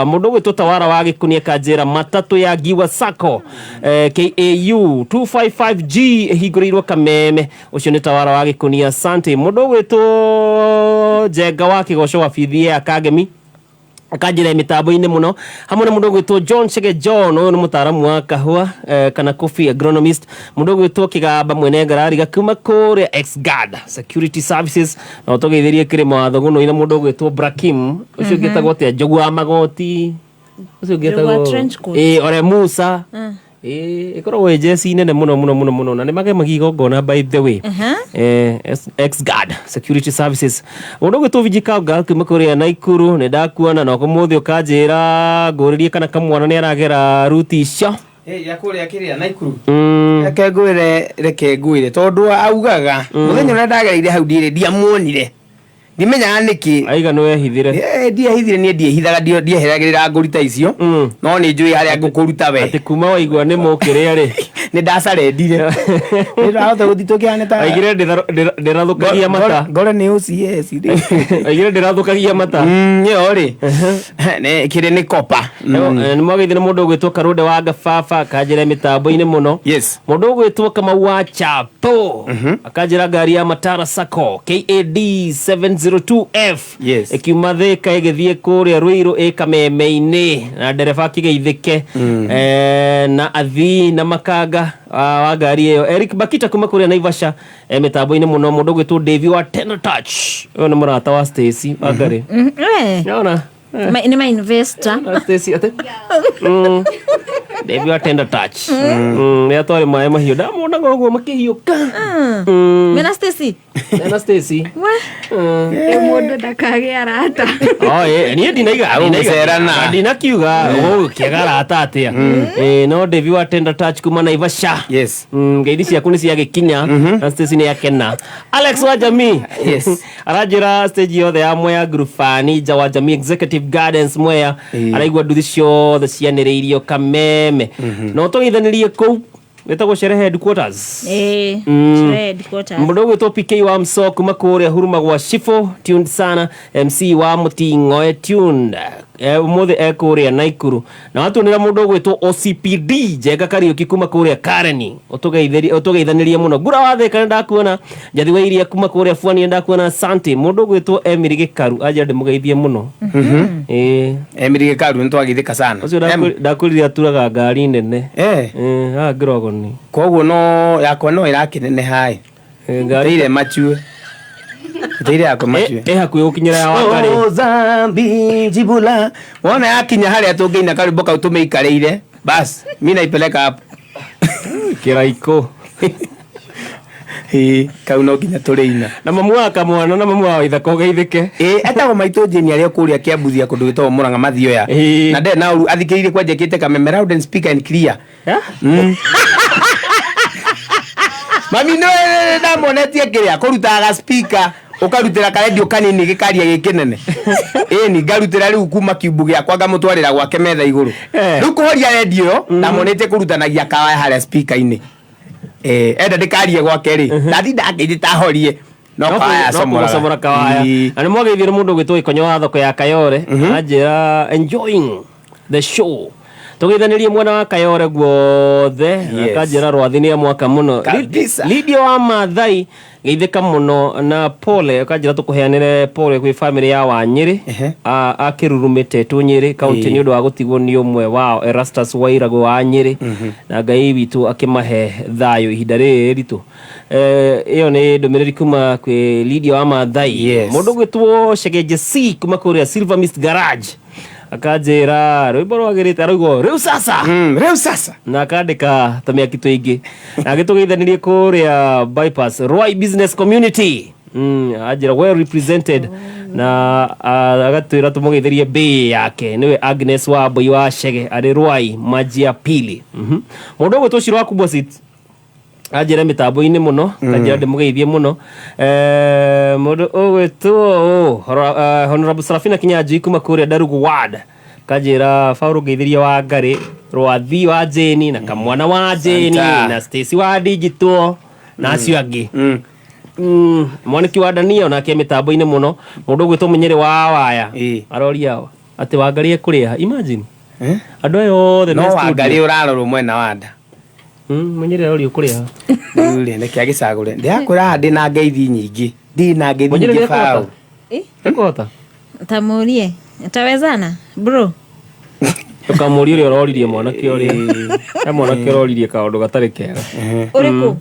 Mũndũ ũgwĩtwo Tawara wa Gĩkunia kanjĩra matatũ ya Giwa Sacco KAU 255G ĩhingũrĩirwo Kameme. Ũcio nĩ Tawara wa Gĩkunia asante. Mũndũ ũgwĩtwo Njenga wa Kĩgoco wa bithi ya Kangemi akanjĩra mĩtambo-inĩ mũno hamwe na mũndũ ũgwĩtwo John Chege John ũyũ nĩ mũtaaramu wa kahũa kana coffee agronomist. Mũndũ ũgwĩtwo Kĩgamba mwene ngarari gakuma kũrĩa X-Guard Security Services na ũtũgeithĩrie kĩrĩma wa Thũgũnũ-inĩ. Mũndũ ũgwĩtwo Brakim ũcio ũngĩ etagwo atĩa Njogu wa Magoti ũcio ũngĩ Njogu wa etagwo trench coat. Ĩĩ Ole Musa. Ĩĩ ĩkoragwo ĩ jeci nene mũno mũno mũno mũno na nĩ magemagia igongona by the way. X-Guard Security Services. Mũndũ ũgwĩtwo Viji Kauga kuma kũrĩa Naikuru nĩ ndakuona na ũmũthĩ ũkanjĩra ngũrĩrie kana kamwana nĩ aragera ruti icio. Ya kũrĩa kĩrĩa Naikuru. Reke ngwĩre, reke ngwĩre tondũ augaga mũthenya ũrĩa ndagereire hau ndirĩ ndiamuonire. Ndimenyaga nĩkĩ. Aiga nĩ wehithire. Ndiehithire, niĩ ndiehithaga, ndieheragĩrĩra ngũri ta icio, no nĩ njũĩ harĩa ngũkũruta we. Atĩ kuma waigua nĩ mũkĩrĩa rĩ, nĩ ndacarendire, nĩ ndahota gũthiĩ tũkĩhane ta Aigire ndĩrathũkagia mata. Ngore nĩ OCS rĩ. Aigire ndĩrathũkagia mata. Ĩyo rĩ nĩ kĩrĩ nĩ kopa. Nĩ mwagĩithire mũndũ ũgwĩtwo Karũnde wa Ngababa, akanjĩra mĩtambo-inĩ mũno. Yes. Mũndũ ũgwĩtwo Kamau wa Chapo akanjĩra ngari ya Matara Sacco KAD 702F Yes. ĩkiuma Thĩka ĩgĩthiĩ kũrĩa Ruiru ĩ Kameme-inĩ na ndereba akĩgeithĩke, na athii na makanga wa ngari ĩyo. Eric Bakita kuma kũrĩa Naivasha, mĩtambo-inĩ mũno. Mũndũ ũgwĩtwo Davy wa Tena Touch, ũyũ nĩ mũrata wa Stacy wa ngari. Nĩwona? Nĩ ma investor. Stacy ate Davy wa Tender Touch, rĩrĩa twarĩ maĩ mahiũ ndamonaga ũguo makĩhiũka. Mena Stacy. Mena Stacy. We. Ĩ mũndũ ndakagĩa arata. Oh, niĩ ndinaiga Agũgũcerana. Ndinakiuga ũgũkĩaga arata atĩa. No Davy wa Tender Touch kuma Naivasha. Yes. Ngeithi ciaku nĩ ciagĩkinya na Stacy nĩ akena. Alex wa Jamii. Yes. Aranjĩra stage yothe ya Mwea Ngurubani nja wa Jamii Executive Gardens Mwea, araigua nduthi ciothe cianĩrĩirio Kameme. No tũgeithanĩrie kũu wĩtagwo Sherehe headquarters. Sherehe headquarters. Mũndũ ũgwĩtwo PK wa Mso kuma kũrĩa Huruma gwa Shifo, tuned sana. MC wa Mũting'oe, tuned. Ũmũthĩ ekũrĩa Naikuru na watuonera mũndũ ũgwĩtwo OCPD Njenga Kariũki kuma kũrĩa Kareni, ũtũgeithanĩrie mũno. Ngura wa Thĩka nĩ ndakuona, Njathi wa Iria kuma kũrĩa Bwani nĩ ndakuona, asante. Mũndũ ũgwĩtwo Emily Gĩkaru anjĩra ndĩmũgeithie mũno. Emily Gĩkaru, nĩ twagithĩka sana. Ũcio ndakwĩrire aturaga ngari nene. Haha ngĩrogoni. Koguo no yakwa no ĩrakĩneneha ĩ. Teire machue. Teire yakwa machue. Ĩ hakuhĩ gũkinyĩra ya Wangarĩ. Oh, Zambi jibula. Wona yakinya harĩa tũngĩina karwĩmbo kau tũmĩikarĩire. Bas, mi naipeleka hapo. Kĩraikũ. Ĩ, kau no nginya tũrĩina. Na mamu wa kamwana na mamu wa Waithaka ũgeithĩke. Ĩ, etagwo maitũ Jane arĩa kũrĩa Kĩambuthia kũndũ gwĩtagwo Mũrang'a Mathioya. Na ndarĩ na ũru, athikĩrĩirie kwanja ĩkĩte Kameme loud and speaker and clear. Mami nĩ ndamuonetie kĩrĩa kũrutaga ga speaker, ũkarutĩra karendio kanini gĩkaria gĩ kĩnene. Ĩni ngarutĩra rĩu kuma kiumbu gĩakwa ngamũtwarĩra gwake metha igũrũ. Rĩu kũhoria rendio ĩyo, ndamuonetie kũrutanagia kawaya harĩa speaker-inĩ. Enda ndĩkarie gwake rĩ, ndatinda akĩnjĩta horie no kawaya acomoraga. Kũmũcomora kawaya. Na nĩ mwageithio nĩ mũndũ ũgwĩtwo Gĩkonyo wa thoko ya Kayore, anjĩra enjoying the show. Tũgeithanĩrie mwena wa Kayore guothe. Akanjĩra Rwathi nĩ mwaka mũno. Kabisa. Lydia wa Maathai, geithĩka mũno na pole, akanjĩra tũkũheanĩre pole kwĩ family ya Wanyĩrĩ a Kĩrurumĩ Tetũ Nyĩrĩ kaunti nĩ ũndũ wa gũtigwo nĩ ũmwe wao Erastus Wairagũ wa Nyĩrĩ, na Ngai witũ akĩmahe thayũ ihinda rĩrĩ ritũ. Ĩyo nĩ ndũmĩrĩri kuma kwĩ Lydia wa Maathai. Mũndũ ũgwĩtwo Shegeje C kuma kũrĩa Silver Mist Garage akanjĩra rwĩmbo rwagĩrĩte, araigua rĩu sasa. Rĩu sasa. Na akandĩka tũmĩaki tũingĩ na agĩtũgeithanĩrie kũrĩa bypass Ruai Business Community. Anjĩra well represented na agatwĩra tũmũgeithĩrie mbĩ yake nĩwe Agnes wa Mbui wa Chege arĩ Ruai maji ya pili. Mũndũ ũgwĩtwo Ciro wa Kubosit anjĩra mĩtambo-inĩ mũno, kanjĩra ndĩmũgeithie mũno. Mũndũ ũgwĩtwo Honorable Sarafina Kinyanjui kuma kũrĩa Darugu Ward kanjĩra Paul ngeithĩrie wa Ngarĩ Rwathi wa Jane na kamwana wa Jane Santa. na Stacy wa Digital na acio angĩ. Mwaniki wa Dania onake mĩtambo-inĩ mũno. Mũndũ ũgwĩtwo Mũnyĩrĩ wa Waya aroria atĩ Wangarĩ ekũrĩha, imagine andũ aya othe No me studio. Wangarĩ ũrarorwo mwena wa nda. Mũnyĩrĩ aroria ũkũrĩha. Rĩu rĩ, reke agĩcagũre. Ndĩrakwĩra haha ndĩna ngeithi nyingĩ, ndĩna ngeithi Mũnyĩrĩ nyingĩ nĩekũhota? Paul. Nĩekũhota? Tamurie tawezana bro. Ndũkamũrie ũrĩa ũroririe mwanake ũrĩa, he mwanake ũroririe kaũndũ gatarĩ kega. Ũrĩkũ?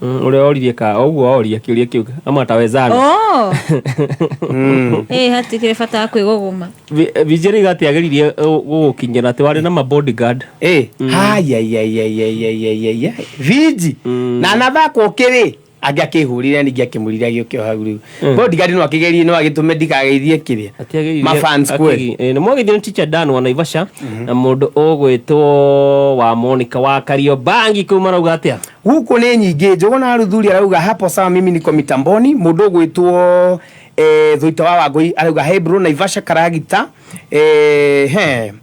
Ũrĩa oririe ka ũguo oria kĩũria kĩu ama tawezana. Oh. Hatikĩrĩ bata wa kwĩgũgũma. Vijeri gati ageririe gũgũkinyĩra atĩ warĩ na ma bodyguard. Hayayayayayayayay Viji na nathakwo kĩrĩ angĩ akĩhũrire ningĩ akĩmũrire agĩũke o hau rĩu bodyguard no akĩgerie no agĩtũme ndikageithie kĩrĩa ma fans kweli. Nĩ mwageithio nĩ teacher Dan wa Naivasha na mũndũ ũgwĩtwo wa Monica wa Kariobangi kũu marauga atĩa? Gũkũ nĩ nyingĩ. Njũgũna Ruthuri arauga hapo sawa, mimi niko mitamboni. Mũndũ ũgwĩtwo Thuita wa Wangũi arauga hey bro Naivasha Karagita he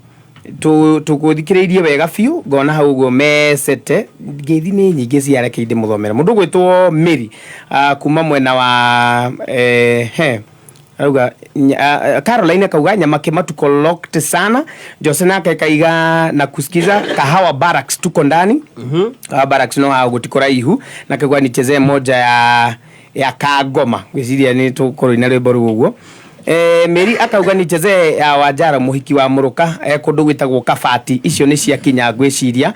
tũgũthikĩrĩirie wega biũ ngona hau ũguo mecete ngeithi nĩ nyingĩ ciareke ndĩmũthomere mũndũ ũgwĩtwo Mary kuma mwena wa he arauga Caroline akauga nyamake matuko locked sana. Jose nake kaiga na kusikiza Kahawa Barracks tuko ndani. Kahawa Barracks no hau gũtikũraihu na kagwa nichezee moja ya Kagoma gwĩciria nĩ tũkorwo ina rwĩmbo rũu ũguo. Mary akauga nichezee ya Wanjara mũhiki wa Mũrũka kũndũ gwĩtagwo Kabati icio nĩ ciakinya ngwĩciria.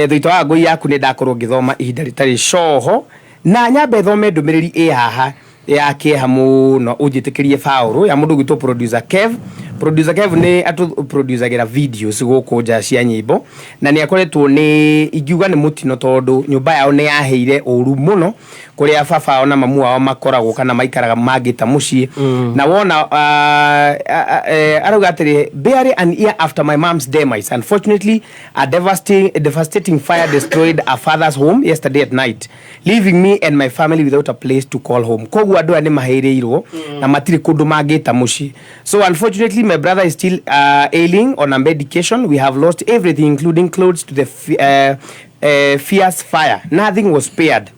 Thuita wa ngũi yaku nĩ ndakorwo ngĩthoma ihinda rĩtarĩ coho na nyambe thome ndũmĩrĩri ĩ haha ya kĩeha mũno ũnjĩtĩkĩrie Paũlũ ya mũndũ ũgwĩtwo producer Kev. Producer Kev nĩ atũproducagĩra videos gũkũ nja cia nyĩmbo na nĩ akoretwo nĩ ingiuga nĩ mũtino tondũ nyũmba yao nĩ yaheire ũru mũno kũrĩa baba ao na mamu wao makoragwo kana maikaraga mangĩta mũciĩ. Na wona arauga atĩrĩ barely an year after my mom's demise, unfortunately a devastating fire destroyed our father's home yesterday at night, leaving me and my family without a place to call home. Koguo andũ aya nĩ maheirĩirwo na matirĩ kũndũ mangĩta mũciĩ. So unfortunately my brother is still ailing on a medication. We have lost everything including clothes to the fierce fire. Nothing was spared.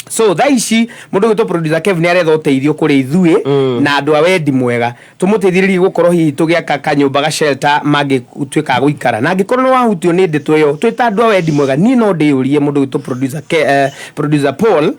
So thaa ici mũndũ ũgwĩtwo producer Kev nĩ aretha ũteithio kũrĩ ithuĩ na andũ a wendi mwega tũmũteithĩrĩrie gũkorwo hihi tũgĩaka kanyũmba ga shelter mangĩtuĩka a gũikara na angĩkorwo nĩ wahutio nĩ ndeto ĩyo twĩ ta andũ a wendi mwega niĩ no ndĩyũrie mũndũ ũgwĩtwo producer Paul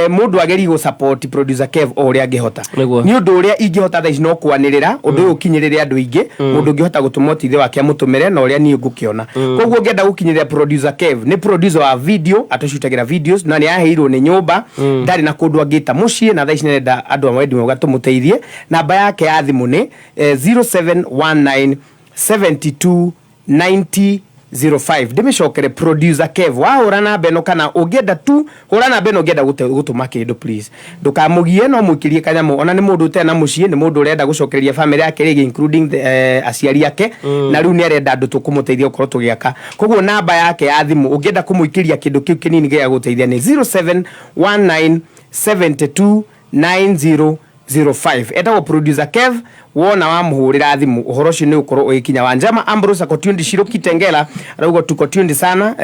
mũndũ agerie gũ support producer Kev o ũrĩa angĩhota nĩ ũndũ ũrĩa ingĩhota thaa ici no kwanĩrĩra ũndũ ũyũ ũkinyĩrĩre andũ aingĩ mũndũ ũngĩhota gũtũma ũteithio wake amũtũmĩre na ũrĩa niĩ ngũkĩona. Koguo ũngĩenda gũkinyĩrĩra producer Kev nĩ producer wa video atũcutagĩra videos na nĩ aheirwo nĩ nyũmba ndarĩ na kũndũ angĩta mũciĩ na thaa ici nĩarenda andũ a wendi mwega tũmũteithie. Namba yake ya thimũ nĩ 0719 72 90 05. Ndĩmĩcokere producer Kev wahũra namba ĩno kana ũngĩenda tu hũra namba ĩno ũngĩenda gũtũma kĩndũ please ndũkamũgie no mũikĩrie kanyamũ ona nĩ mũndũ ũtarĩ na mũciĩ nĩ mũndũ ũrenda gũcokereria family yake rĩngĩ including aciari ake na rĩu nĩ arenda andũ tũkũmũteithia gũkorwo tũgĩaka. Koguo namba yake ya thimũ ũngĩenda kũmũikĩria kĩndũ kĩu kĩnini gĩa gũteithia nĩ 0719 72 90 05. Etagwo producer Kev wona wamuhurira thimu uhoro ucio ni ukorwo ugikinya. Wanjama Ambrose ako tuned Shiro Kitengela arauga tuko tuned sana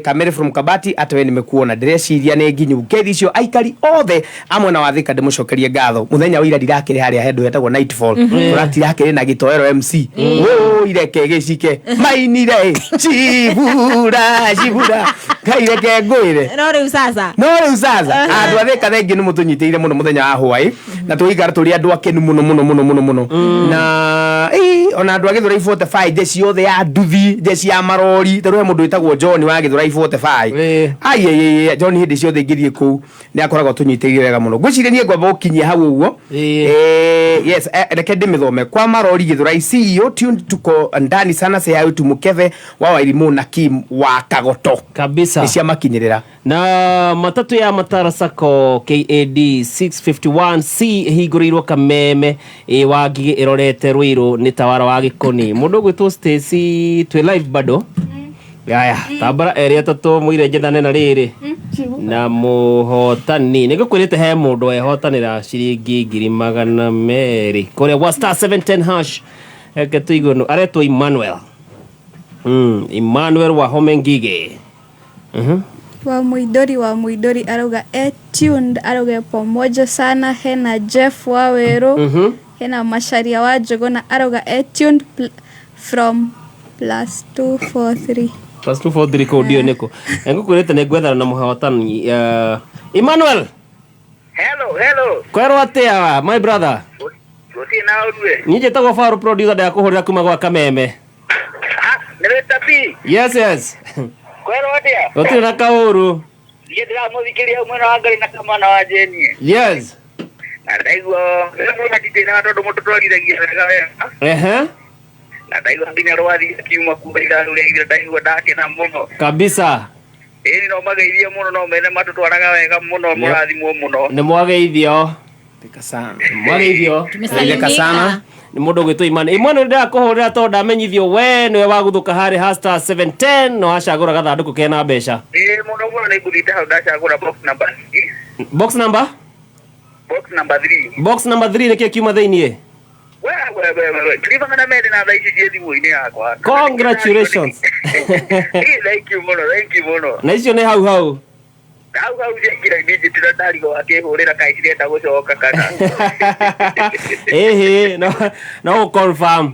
Kamere from Kabati atwe nimekuona ndireciria ni nginyu ngethi icio aikari othe amwe na wathika ndimucokerie ngatho muthenya wa ira ndirakire haria hendu hetagwo Nightfall turatirakire na gitoero MC wo ireke gicike mainire cibura cibura kaireke ngwire no riu sasa andu athika thengi ni mutunyitiire muno muthenya wa hwai na tuigara turi andu akenu muno muno muno muno muno na ona andu a Githurai 45 jeci yothe ya nduthi jeci ya marori taru he mundu witagwo John wa Githurai 45 ai John hindi ciothe ingithie kuu ni akoragwo tunyitiire wega muno ngwiciria nie ngwamba gukinyia hau uguo yes reke ndimithome kwa marori Githurai CEO tuned tuko ndani sana se yayo tumukeve wa Wairimu na Kim wa Kagoto kabisa ni cia makinyirira na matatu ya Matara Sacco KAD 651C hingũrĩirwo Kameme wa Ngigĩ ĩrorete Ruiru nĩ tawara wa Gĩkoni mũndũ ũgwĩtwo Stacy twĩ live bado yaya tambara eri atatu mũire njethane na rĩrĩ na mũhotani nĩngũkwĩrĩte he mũndũ ehotanĩra ciringi 200,000 kũrĩa wa star 710 hash eke tũigue nũ aretwo Emmanuel Emmanuel wa Home Ngigĩ wa Muidori arauga tuned arauga pamoja sana hena Jeff wa Weru hena Masharia wa Jogona arauga tuned from +243 +243 ko ndio niko ngukwirite ni ngwethana na muhotani Emmanuel. Hello kwerwo atia my brother gutie na urue ni njitagwo Faru producer ndakuhurira kuma gwa Kameme ni wita P. Yes kwerwo atia gutire na kauru niĩ ndĩramũthikĩria mwena wa Ngai na kamwana wa Jeni. Yes na ndaigua mũno nditĩraga tondũ mũtũtwarithagia wega wega ehe na ndaigua nginya rwathi akiuma kuma ithaa rĩu rĩa ndaigua ndakena mũno kabisa ĩni no mageithie mũno no mene matũtwaraga wega mũno mũrathimwo mũno nĩ mwageithio mwageithio Tumesalimika. Nĩ mũndũ ũgwĩtwo Imani Imani ndĩrakũhũrĩra tondũ ndamenyithio we nĩwe wagũthũka harĩ ha star 710 no wacagũra gathandũkũ kena mbeca ĩĩ mũno mũno nĩ ngũthiĩte hau ndacagũra box number 6 box number Box number 3. Box number 3 nĩkĩo kiuma thĩiniĩ. We we we we. Ngiri magana merĩ na thaa ici ciĩ thimũ-inĩ yakwa. Congratulations. Eh, thank you mũno, thank you mũno. Na icio nĩ hau hau. Hau hau ciaingĩra immediately na ndarigwo akĩhũrĩra kaĩ cirenda gũcoka kana. Ĩhĩ, no no confirm.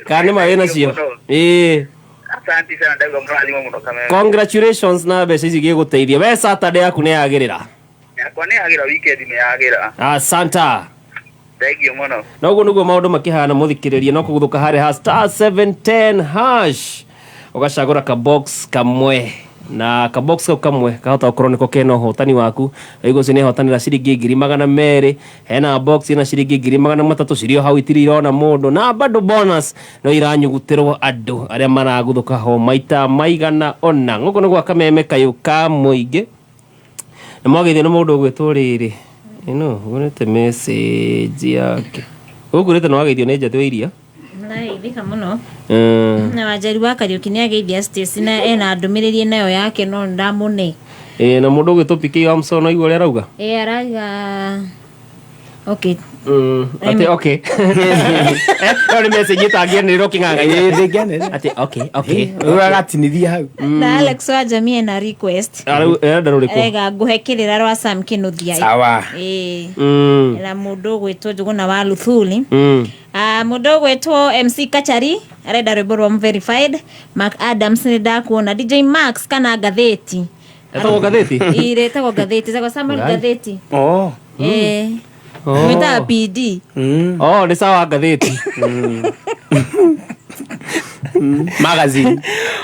Kana nĩ ma wĩna cio. Ĩĩ. Asante sana ndaigua mũrathimo mũno Kameme. Congratulations na mbeca ici igĩgũteithia. We Saturday yaku nĩ yagĩrĩra. Yakwa nĩ yagĩra, weekend nĩ yagĩra. Asanta. Thank you mũno. Na ũguo nĩguo maũndũ makĩhana mũthikĩrĩria no kũguthũka harĩa ha star 710 hash ũgacagũra kabox kamwe na kabox kau kamwe kahota gũkorwo nĩko kena ũhotani waku. Rĩu ũcio nĩhotanĩra ciringi 200,000. Hena box ina ciringi 300,000 cirio hau itirĩ irona mũndũ, na bado bonus no iranyugutĩrwo andũ arĩa maraguthũka ho maita maigana ona. Gũkũ nĩ gwa Kameme kayũ ka mũingĩ na mwageithio nĩ mũndũ ũgwĩtwo rĩrĩ ĩno ũnĩte message yake gũkũ rĩte nĩ wageithio nĩ Njatĩ wa iria. Nĩrageithĩka mũno. Na Wanjeri wa Kariũki nĩ ageithia Stacy na ena ndũmĩrĩri nayo yake no ndamũne. Ĩĩ, na mũndũ ũgwĩtwo PK wa Msono igua ũrĩa arauga. Ĩ arauga okay. Atĩ okay. Ĩyo nĩ message ĩtangĩanĩrĩrwo kĩng'ang'a-inĩ. Ĩĩ, ndĩngĩanĩrĩra. Atĩ okay, okay. Rĩu agatinithia hau. Na Alex wa Jamii ena request. Arenda rũrĩkũ? Arega ngũhe kĩrĩra rwa Sam Kĩnuthia. Sawa. Ĩĩ. Na mũndũ ũgwĩtwo Njũgũna wa Luthuli. Mũndũ ũgwĩtwo MC Kachari arenda rwĩmbo rwa Verified. Mark Adams nĩ ndakuona. DJ Max kana Ngathĩti. Etagwo Ngathĩti? Ĩĩ, rĩtagwo Ngathĩti. Etagwo Samuel Ngai. Ngathĩti. Oh. Ĩĩ. Oh. Mwĩtaga PD. Oh, nĩ sawa Ngathĩti. Magazine.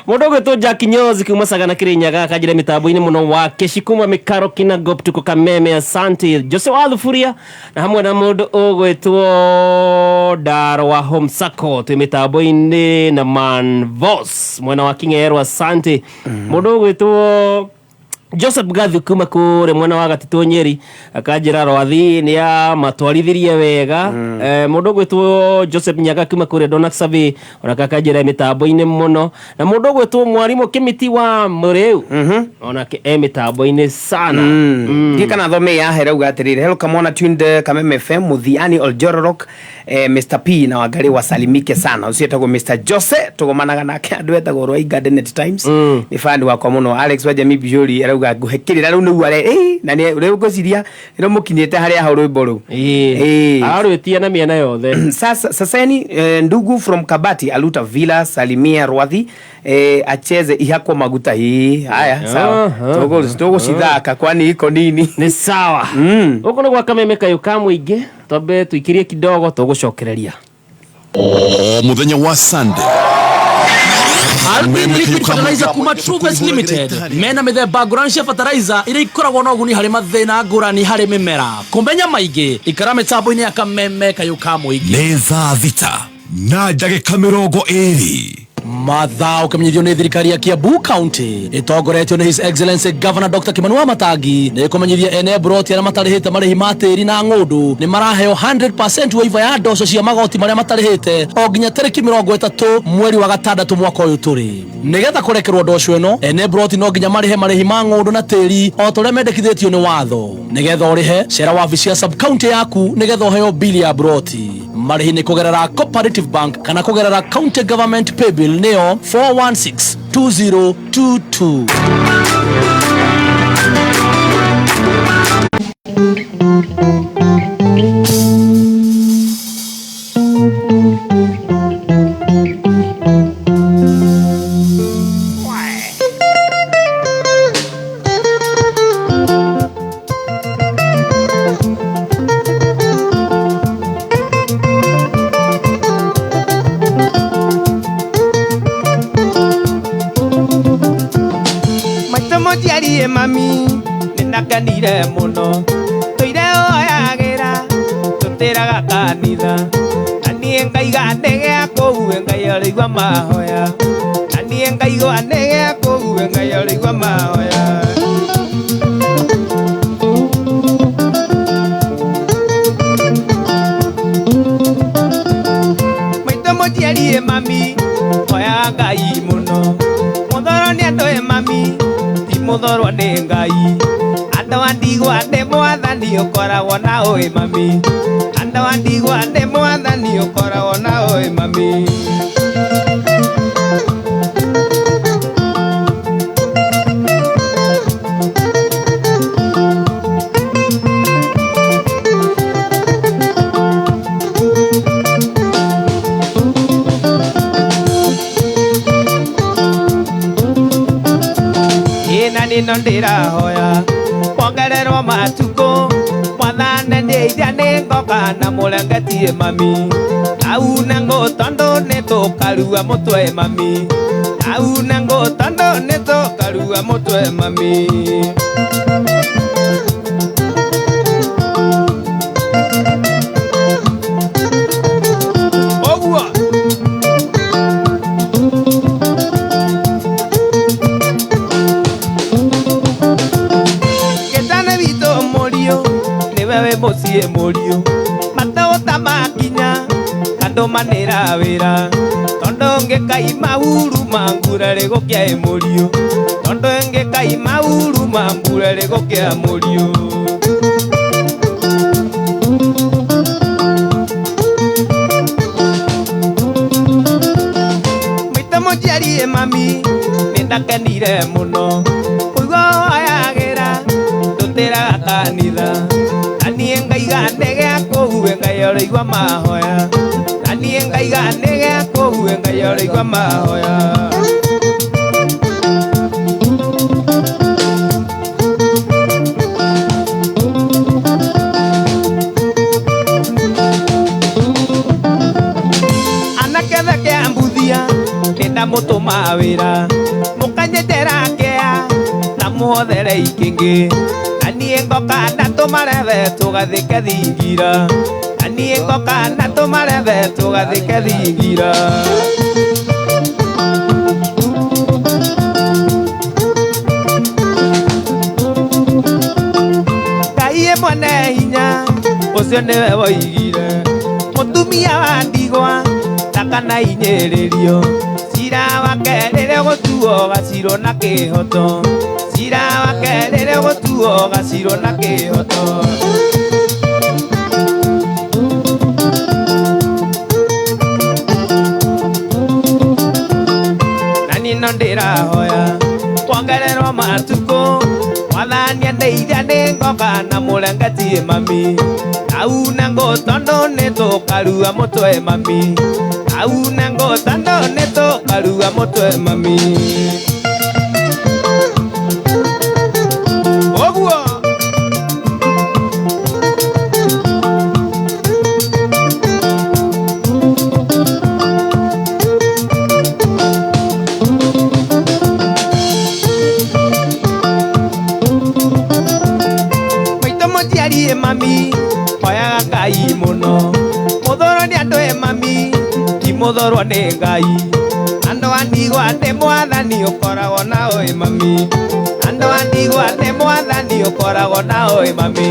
Mũndũ ũgwĩtwo Jack Nyozi kuma Sagana Kĩrĩnyaga akanjĩra mĩtambo-inĩ mũno wa Keshi kuma Mĩkaro Kinagop tuko Kameme. Asante Jose wa Thuburia na hamwe na mũndũ ũgwĩtwo Ndaro wa Home Sacco twĩ mĩtambo-inĩ na Man Vos mwena wa King'erwa. Asante mũndũ ũgwĩtwo Joseph Gathu kuma kũrĩa mwena wa Gatitũ Nyeri akanjĩra Rwathi nĩ amatwarithirie wega. Mũndũ ũgwĩtwo Joseph Nyaga kuma kũrĩa Donak Survey onake akanjĩra mĩtambo-inĩ mũno, na mũndũ ũgwĩtwo Mwarimũ Kĩmiti wa Mũrĩu onake e mĩtambo-inĩ sana. Ndiĩ kana thome ya herauga atĩrĩrĩ, hello kamwana tuned Kameme FM Muthiani Oljororok, Mr P na Wangari wasalimike sana. Ũcio etagwo Mr Jose, tũgomanaga nake andũ etagwo Rwai Garden at times. Nĩ fan wakwa mũno. Alex wa Jamii Bijori arauga ngũhe kĩrĩra rĩu nĩguo are na nĩ rĩu ngwĩciria nĩrĩo mũkinyĩte harĩa hau rwĩmbo rũu. Ararwĩtia na mĩena yothe. Sasa saseni, ndugu from Kabati Aluta Villa salimia Rwathi, acheze ihakwo maguta hii. Haya, sawa. Tũgũcithaka kwani iko nini. Nĩ sawa. Gũkũ nĩ gwa Kameme kayũ ka mũingĩ, twambe tũikĩrie kidogo tũgũcokereria. O mũthenya wa Sunday. Alpine Liquid Fertilizer kuma Truevest Limited mena mĩthemba ngũrani cia fertilizer iria ikoragwo na ũguni harĩ mathĩna ngũrani harĩ mĩmera. Kũmenya maingĩ ikara mĩtambo-inĩ ya Kameme kayũ ka mũingĩ. Nĩ thaa 6:20. Mathaa ũkĩmenyithio nĩ thirikari ya Kiambu County ĩtongoretio nĩ His Excellency Governor Dr. Kimani wa Matangi nĩ ĩkũmenyithia ene broti arĩa matarĩhĩte marĩhi ma tĩri na ng'ũndũ nĩ maraheo 100% waiver ya ndoco cia magoti marĩa matarĩhĩte o nginya tarĩki 30 mweri wa gatandatũ mwaka ũyũ tũrĩ. Nĩgetha kũrekerwo ndoco ĩno ene broti no nginya marĩhe marĩhi ma ng'ũndũ na tĩri o ta ũrĩa mendekithĩtio nĩ watho. Nĩgetha ũrĩhe cera wabici ya sub county yaku nĩgetha ũheo bili ya broti. Marĩhi nĩ kũgerera Cooperative Bank kana kũgerera County Government Paybill nĩyo 4162022. Maitũ mũnjiarie mami nĩnakenire mũno tũire oyagĩra tũtĩraga kanitha na niĩ ngaiga ndĩgĩa kũu Ngai ũrĩigua mahoya na niĩ ngaigua ndĩgĩa kũu Ngai ũrĩigua mahoya. Maitũ mũnjiarie mami oyaga Ngai mũno mũthoro nĩ andũ ĩ mami ti mũthorwo nĩ Ngai andũ Andũ a ndigwa nĩ mwathani ũkoragwo na ũĩ mami. Andũ a ndigwa nĩ mwathani ũkoragwo na ũĩ mami. Ĩna nĩno ndĩrahoya wongererwo matukũ mwathane ndeithia nĩ ngoka na mũrengetie mami. Auna ngũ tondũ nĩ tũkarua mũtwe mami. Auna ngũ tondũ nĩ tũkarua mũtwe mami. Ũguo Gĩtane witũ mũriũ nĩwe wĩ mũciĩ mũriũ matũta makinya kandũmanĩra wĩra tondũ ngĩkaima huruma ngura rĩgũkĩa ĩ mũriũ tondũ ngĩkaima huruma ngura rĩgũkĩa mũriũ. Maitũ mũnjiari ĩ mami nĩndakenire mũno kũigua hoyagĩra ndũtĩraga kanitha na niĩ ngaiga nĩ gĩa kũue Ngai ũraigua mahoya na niĩ ngaiga nĩ gĩa kũue Ngai ũraigua mahoya. Anake theke a mbuthia nĩndamũtũma wĩra mũkanyenjera kĩa na mũhothere ikĩngĩ na niĩ ngoka na tũmarethe tũgathĩke thingira na niĩ ngoka na tũmarethe tũgathĩke thingira. Ngai ĩ mwene hinya ũcio nĩwe woigire mũtumia wa ndigwa ndakanahinyĩrĩrio cira wake rĩrĩa ũgũtuo gacirwo na kĩhoto cira wake rĩrĩa ũgũtuo gacirwo na kĩhoto. Na niĩ no ndĩrahoya wongererwo matukũ mwathani andeithia nĩ ngoka na mũrengetie mami. Auna ngũ tondũ nĩ tũkarua mũtwe mami. Auna ngũ tondũ nĩ tũkarua mũtwe mami. Ũguo maitũ mũnjiari ĩ mami hoyaga Ngai mũno mũthũrwo nĩ andũ ĩ mami ti mũthũrwo nĩ Ngai. Andũ a ndigwa nĩ mwathani ũkoragwo na ũĩ mami. Andũ a ndigwa nĩ mwathani ũkoragwo na ũĩ mami.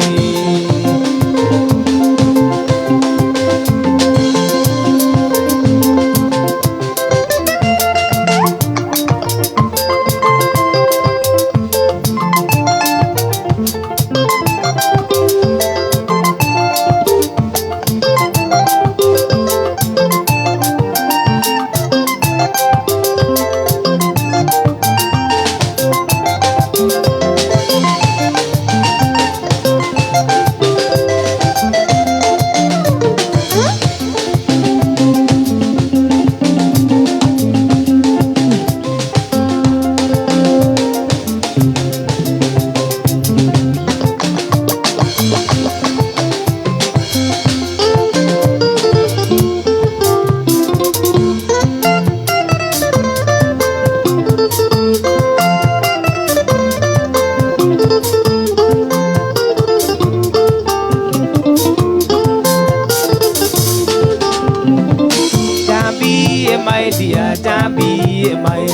Jambi my dear, jambi my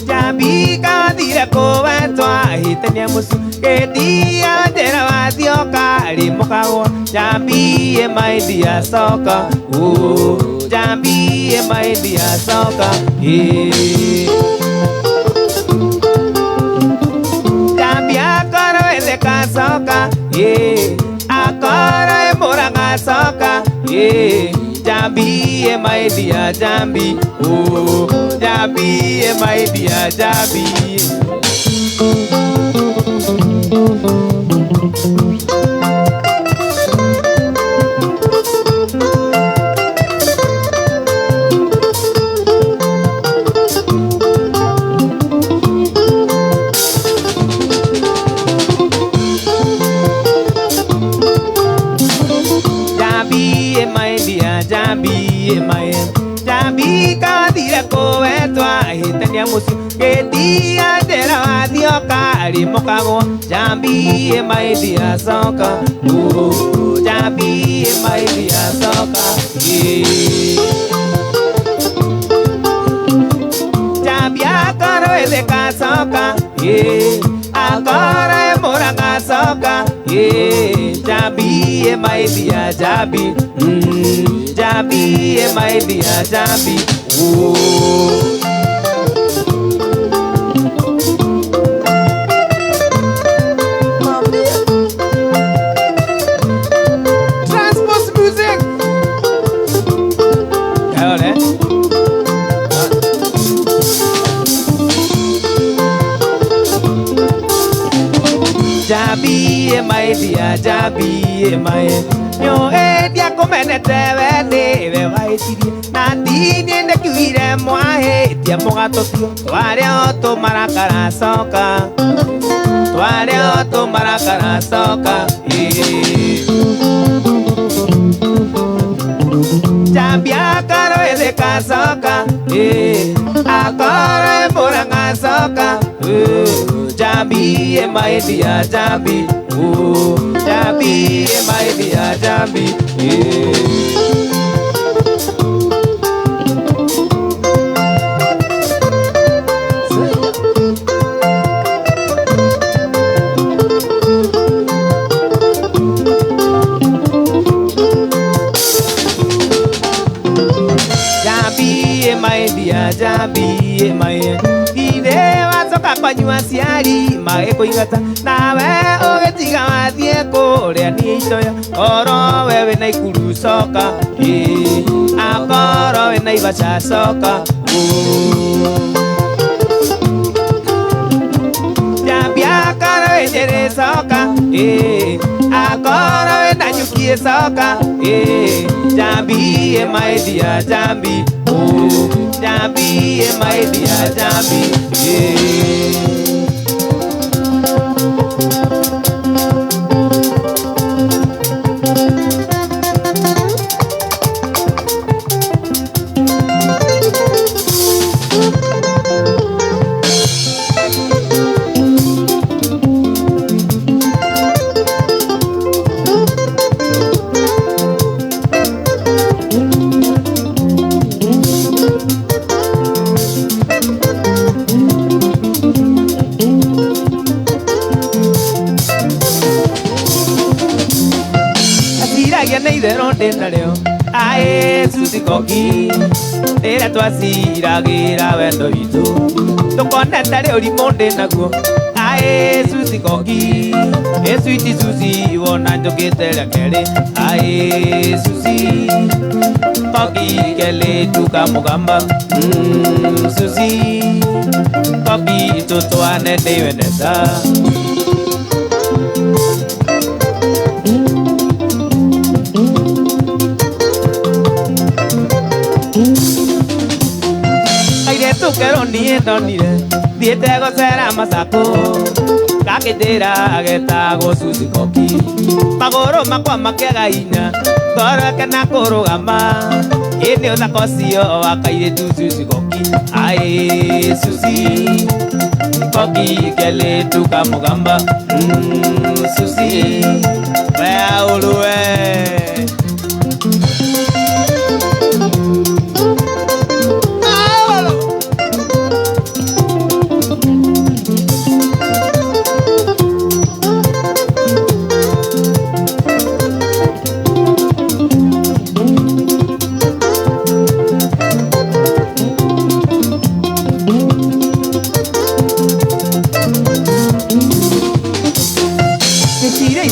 jambi kathire kũwetwa ahĩtania mũcu gĩtia njĩra wathioka rĩ mũkagwo jambi my dear coka oh jambi my dear coka eh jambi akorwo wethe kacoka. Akora e Murang'a coka Jambi e my dear Jambi, oh Jambi e my dear Jambi. Jambi my Jambi kathire kũwetwa ahĩtania mũciĩ gĩtia ndĩra wathioka rĩmũkagwo Jambi my dear coka, oh Jambi my dear coka. Jambi akorwo ĩthĩka coka, akorwo ĩ Murang'a coka, Jambi my dear Jambi, Jambi my dear Jambi, oh. Transpose music. Kaole. Jambi my dear Jambi my nyo endia kũmenete we nĩwe wahĩtirie na tinie ndekiugire mwahĩtia mũgatũtio twarĩa o tũmarakara coka, twarĩa o tũmarakara coka. Jambi akorwo ĩthĩka coka, akorwo ĩ Murang'a coka, Jambi my dear Jambi, oh Jambi my dear Jambi. Jambi my dear Jambi my ithe wacoka kwanyu aciari magĩkũingata nawe ũgĩtiga wathiĩ kũrĩa niĩ itoya oro we wĩna Ikuru coka, akorwo wĩna Naivasha coka. Jambi akorwo wĩ Nyĩrĩ coka, akorwo wĩna Nyuki coka, Jambi my dear Jambi, oh Jambi my dear Jambi. Ndĩnarĩo aĩ Susi Koki rĩrĩa twaciragĩra wendo witũ tũkonete rĩ ũrimũ ndĩnaguo aĩ Susi Koki ĩ switi Susi wona njũkĩte rĩa kerĩ aĩ Susi Koki kelĩtu ka mũgamba Susi Koki tũtwane ndĩwendeta. Kairĩtu kerũ niĩ ndonire thiĩte gũcera Masako gakĩndĩra getagwo Susi Koki magũrũ makwa makĩaga hinya ngoro ĩkena kũrũgama ĩ nĩ ũthaka ũcio wa kairĩtu Susi Koki aĩ Susi Koki kelĩtu ka mũgamba Susi we aũrũwe.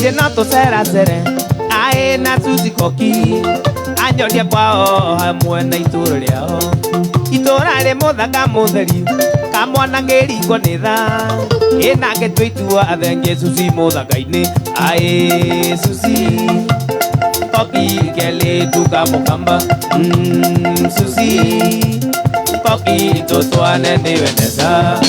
Anjĩrire no tũceracere aĩ na Susi Koki anjoria kwao hamwe na itũra rĩao itũra rĩ mũthaka mũtheri kamwana ngĩringwo nĩ tha ĩ nake twĩtua athenge Susi mũthaka-inĩ aĩ Susi Koki kelĩtu ka mũkamba Susi Koki tũtwane nĩwe nesa.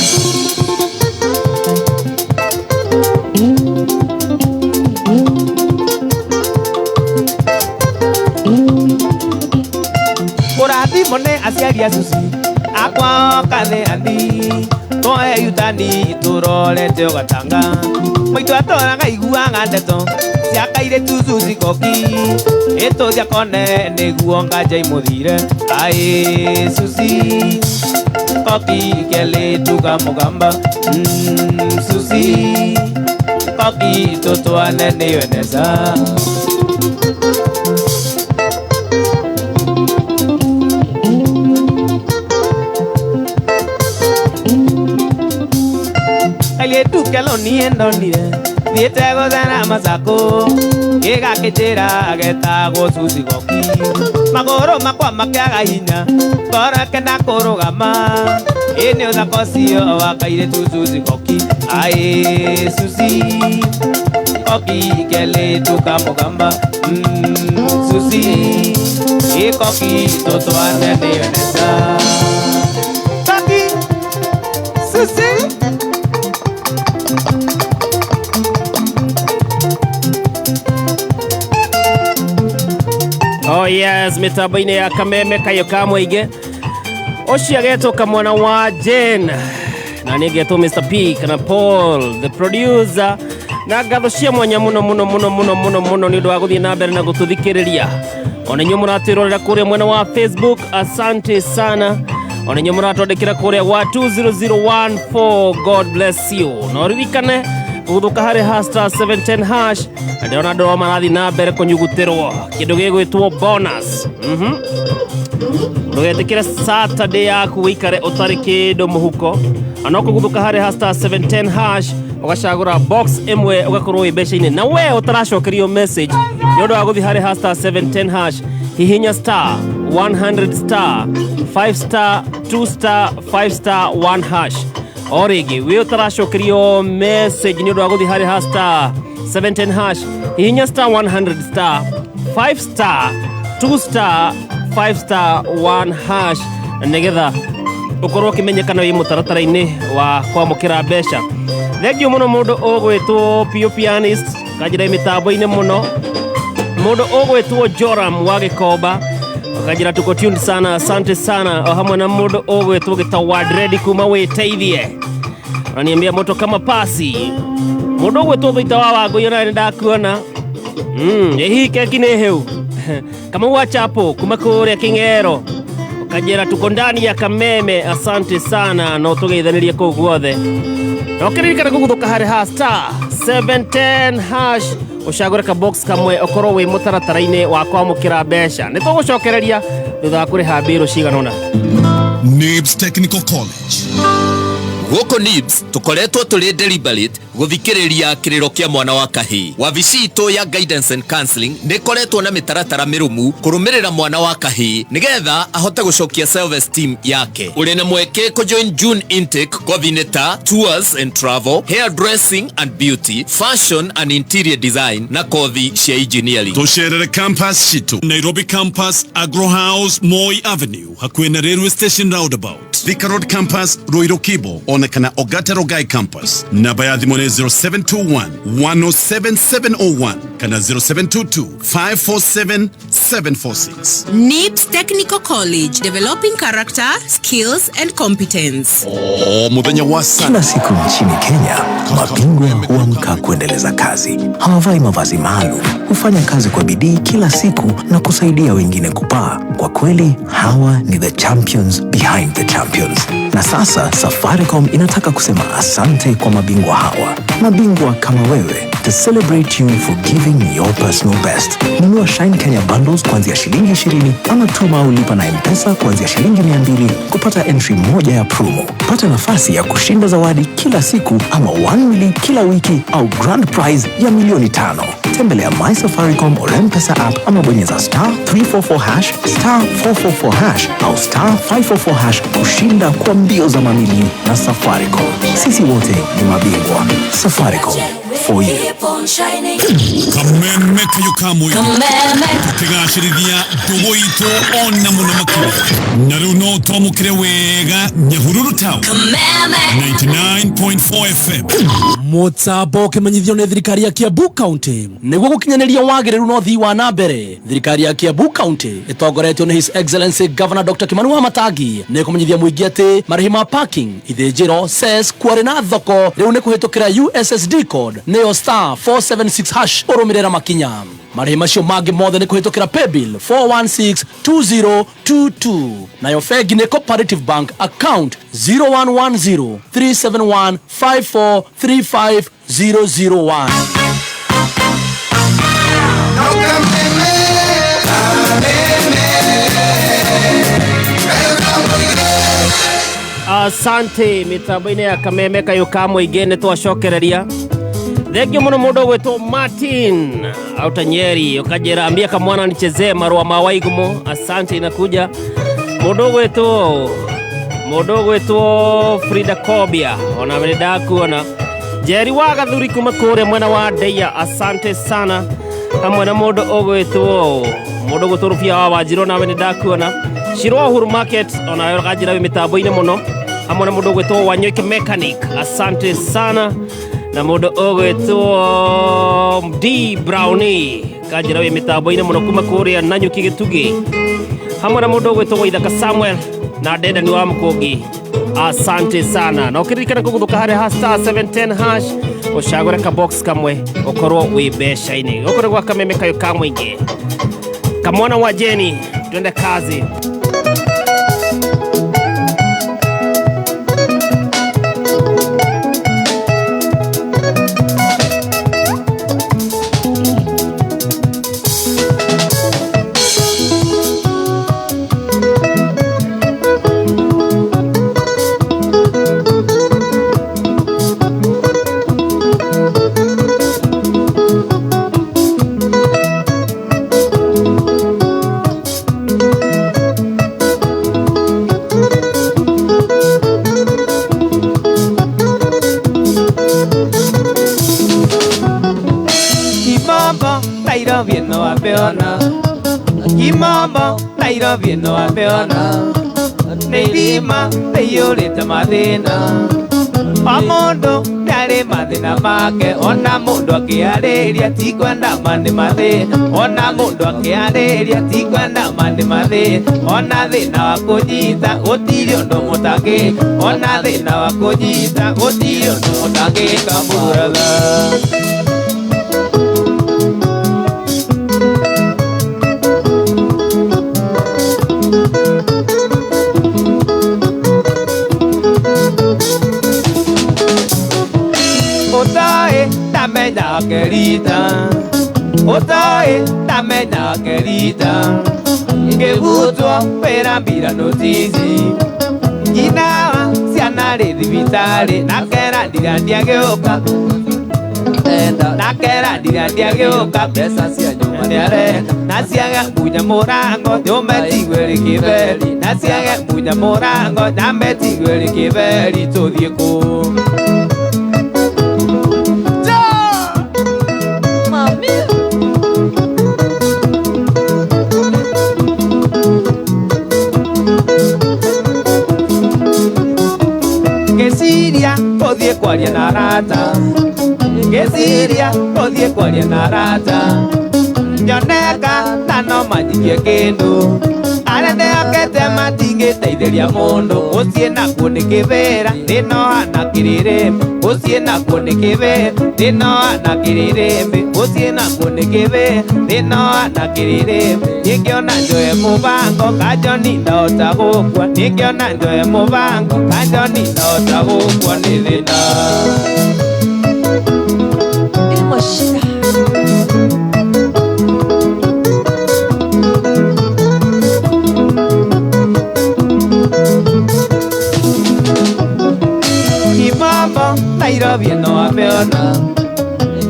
Kũrathimwo nĩ aciari a Susi akwa okathe athi twoe yutani tũrorete ũgatanga maitũ atũraga iguaga ndeto cia kairĩtu Susi Koki ĩtũthia kone nĩguo nganja imũthire aĩ Susi Koki kelĩtu ka mũgamba Susi Koki tũtwane nĩwe nesa. Kairĩtu keloni ndonire thiĩte gũcera Masako gĩgakĩnjĩra getagwo Susi Koki magũrũ makwa makĩaga hinya ngoro ĩkenda kũrũgama ĩ nĩ ũthaka ũcio wa kairĩtu Susi Koki aĩ Susi Koki kelĩtu ka mũgamba Susi ĩ Koki tũtwane nĩwe nesa. Koki Susi. Oh yes, mitambo-inĩ ya Kameme kayo ka mũingĩ ũcio agetwo kamwana wa Jane na nĩ ngetwo Mr P kana Paul the producer na ngatho cia mwanya mũno mũno mũno mũno mũno mũno nĩ ũndũ wa gũthiĩ na mbere na gũtũthikĩrĩria. Ona inyuĩ mũratwĩrorera kũrĩa mwena wa Facebook, asante sana. Ona inyuĩ mũratwandĩkĩra kũrĩa wa 20014, God bless you. Na ũririkane gũthũka harĩ hashtag 710 hash na ndĩrona andũ ao marathiĩ na mbere kũnyugutĩrwo kĩndũ gĩgwĩtwo bonus. Ndũgetĩkĩre Saturday yaku wĩikare ũtarĩ kĩndũ mũhuko na no kũguthũka harĩ hashtag 710 hash ũgacagũra box ĩmwe ũgakorwo wĩ mbeca-inĩ na we ũtaracokerio message nĩ ũndũ wa gũthiĩ harĩ hashtag 710 hash hihinya star 100 star 5 star 2 star 5 star 1 hash. O rĩngĩ wĩ ũtaracokerio message nĩ ũndũ wa gũthiĩ harĩ hashtag 710 hash hihinya star 100 star 5 star 2 star 5 star 1 hash nĩgetha ũkorwo ũkĩmenyekana wĩ mũtaratara-inĩ wa kwamũkĩra mbeca. Thengiũ mũno mũndũ ũgwĩtwo Pio Pianist kanjĩra mĩtambo-inĩ mũno mũndũ ũgwĩtwo Joram wa Gĩkomba kanjĩra tuko tuned sana, asante sana. O hamwe na mũndũ ũgwĩtwo Gĩtawad kuma wĩteithie ananiambia moto kama pasi. Mũndũ ũgwĩtwo Thũita wa Wangũi ona nĩndakuona ĩhihi keki nĩ hĩu kama wa chapo kuma kũrĩa Kĩng'ero ũkanjĩra tuko ndani ya Kameme, asante sana no tũgeithanĩrie kũu guothe. Na ũkĩririkana kũguthũka harĩ ha star 710 hash ũcagũre ka box kamwe ũkorwo wĩ mũtaratara-inĩ wa kwamũkĩra mbeca. Nĩ tũgũcokereria thutha wa kũrĩha mbirũ cigana ũna. Nibs Technical College. Gũkũ Nibs tũkoretwo tũrĩ deliberate gũthikĩrĩria kĩrĩro kĩa mwana wa kahĩĩ. Wabici itũ ya guidance and counseling nĩ ĩkoretwo na mĩtaratara mĩrũmu kũrũmĩrĩra mwana wa kahĩĩ nĩgetha ahote gũcokia self esteem yake. Ũrĩ na mweke kũjoin June intake kothi-inĩ ta tours and travel, hair dressing and beauty, fashion and interior design na kothi cia engineering. Tũcerere campus citũ Nairobi campus, Agro House, Moi Avenue hakuhĩ na railway station roundabout, Thika Road campus, Ruiru Kibo ona kana Ogata Rogai campus. Namba ya thimũ nĩ 0721 107701 kana 0722 547 746. NIBS Technical College, developing character, skills and competence. O muthenya wa Kila siku nchini Kenya, mabingwa huamka kuendeleza kazi. Hawavai mavazi maalum, hufanya kazi kwa bidii kila siku na kusaidia wengine kupaa. Kwa kweli, hawa ni the champions behind the champions. Na sasa Safaricom inataka kusema asante kwa mabingwa hawa. Mabingwa kama wewe. to celebrate you for giving your personal best. Nunua Shine Kenya bundles kuanzia shilingi 20 ama tuma au lipa na M-Pesa kuanzia shilingi 200 kupata entry moja ya promo. Pata nafasi ya kushinda zawadi kila siku ama 1 mili kila wiki au grand prize ya milioni 5. Tembelea My Safaricom or M-Pesa app ama bonyeza star 344 hash, star 444 hash au star 544 hash kushinda kwa mbio za mamili na Safaricom. Sisi wote ni mabingwa. Safaricom for you. Kameme kayo kamwe tukigacĩrithia ndũgũ itũ ona mũno makĩria na rĩu no twamũkĩre wega Nyahururu Town 99.4 FM. Mũtambo ũkĩmenyithio nĩ thirikari ya Kiambu County nĩguo gũkinyanĩria wagĩrĩru na ũthii wa na mbere. Thirikari ya Kiambu County ĩtongoretio nĩ His Excellency Governor Dr. Kimani Wamatangi nĩ kũmenyithia mũingĩ atĩ marĩhi ma parking, ithĩnjĩro, cess, quarry na thoko rĩu nĩ kũhĩtũkĩra USSD code nĩyo star 476 hash ũrũmĩrĩra makinya. Marĩhi macio mangĩ mothe nĩ kũhĩtũkĩra paybill 4162022 nayo bengi nĩ Cooperative Bank account 0110 371 5435001. Asante mitambo-inĩ ya kameme kayũ ka mũingĩ nĩ twacokereria. Thengio mũno mũndũ ũgwĩtwo Martin auta Nyeri ũkanjĩra ambia kamwana nichezee marũa ma Waigumo. Asante, inakuja mũndũ ũgwĩtwo Frida Kobia ona nĩ ndakuona. Njeri wa Gathuri kuma kũrĩa mwena wa Ndeia, asante sana, hamwe na mũndũ ũgwĩtwo Rũbia wa Wanjirũ, nawe nĩ ndakuona. Shiro Uhuru Market onawe ũkanjĩra wĩ mĩtambo-inĩ mũno, hamwe na mũndũ ũgwĩtwo Wanyoike Mechanic, asante sana, na mũndũ ũgwĩtwo D Brownie kanjĩra wĩ mĩtambo-inĩ mũno kuma kũrĩa Nanyuki Gĩtugĩ, hamwe na mũndũ ũgwĩtwo Waithaka Samuel na Ndendani wa Mũkũngi, asante sana. Na ũkĩririkana kũgũthũka harĩa ha star 710 hash ũcagũre ka box kamwe ũkorwo wĩ mbeca-inĩ. Gũkũ nĩ gwa kameme kayũ ka mũingĩ. Kamwana wa Jeni, twende kazi. Nairobi no apeona, Kimombo Nairobi no apeona, Neirima nĩiyũrĩte mathĩna, o mũndũ nĩarĩ mathĩna make, ona mũndũ akĩarĩria ti kwenda ma nĩ mathĩna, ona mũndũ akĩarĩria ti kwenda ma nĩ mathĩna, ona thĩna wa kũnyita gũtirĩ ũndũ mũtangĩka, ona thĩna wa kũnyita gũtirĩ ũndũ mũtangĩka mũratha. Otae tamenya kerita, otae tamenya kerita, ngĩbutwo wĩra mbira notici, nyina wa ciana rĩ thibitarĩ, nakera ndira ndiagĩũka, nakera ndira ndiagĩũka, mbeca cia nyũmba nĩarenda, na ciage munya mũrango nyũmba ĩtigwo ĩrĩ kĩberi, na ciage munya mũrango nyambe ĩtigwo ĩrĩ kĩberi, tũthiĩ kũ? Ngeciria gũthiĩ kwaria na arata, ngeciria gũthiĩ kwaria na arata, nyoneka ta no manjikie kĩndũ, arĩa ndehokete matingĩteithĩria mũndũ, mũciĩ nakuo nĩ kĩbĩra, ndĩnoha na kĩrĩrĩmbĩ, mũciĩ nakuo nĩ kĩbĩra, ndĩnoha na kĩrĩrĩmbĩ, mũciĩ nakuo nĩ kĩbĩra, ndĩnoha na kĩrĩrĩmbĩ, ningĩona njoe mũbango kanjoni ndahota gũkua, ningĩona njoe mũbango kanjoni ndahota gũkua nĩ thĩna.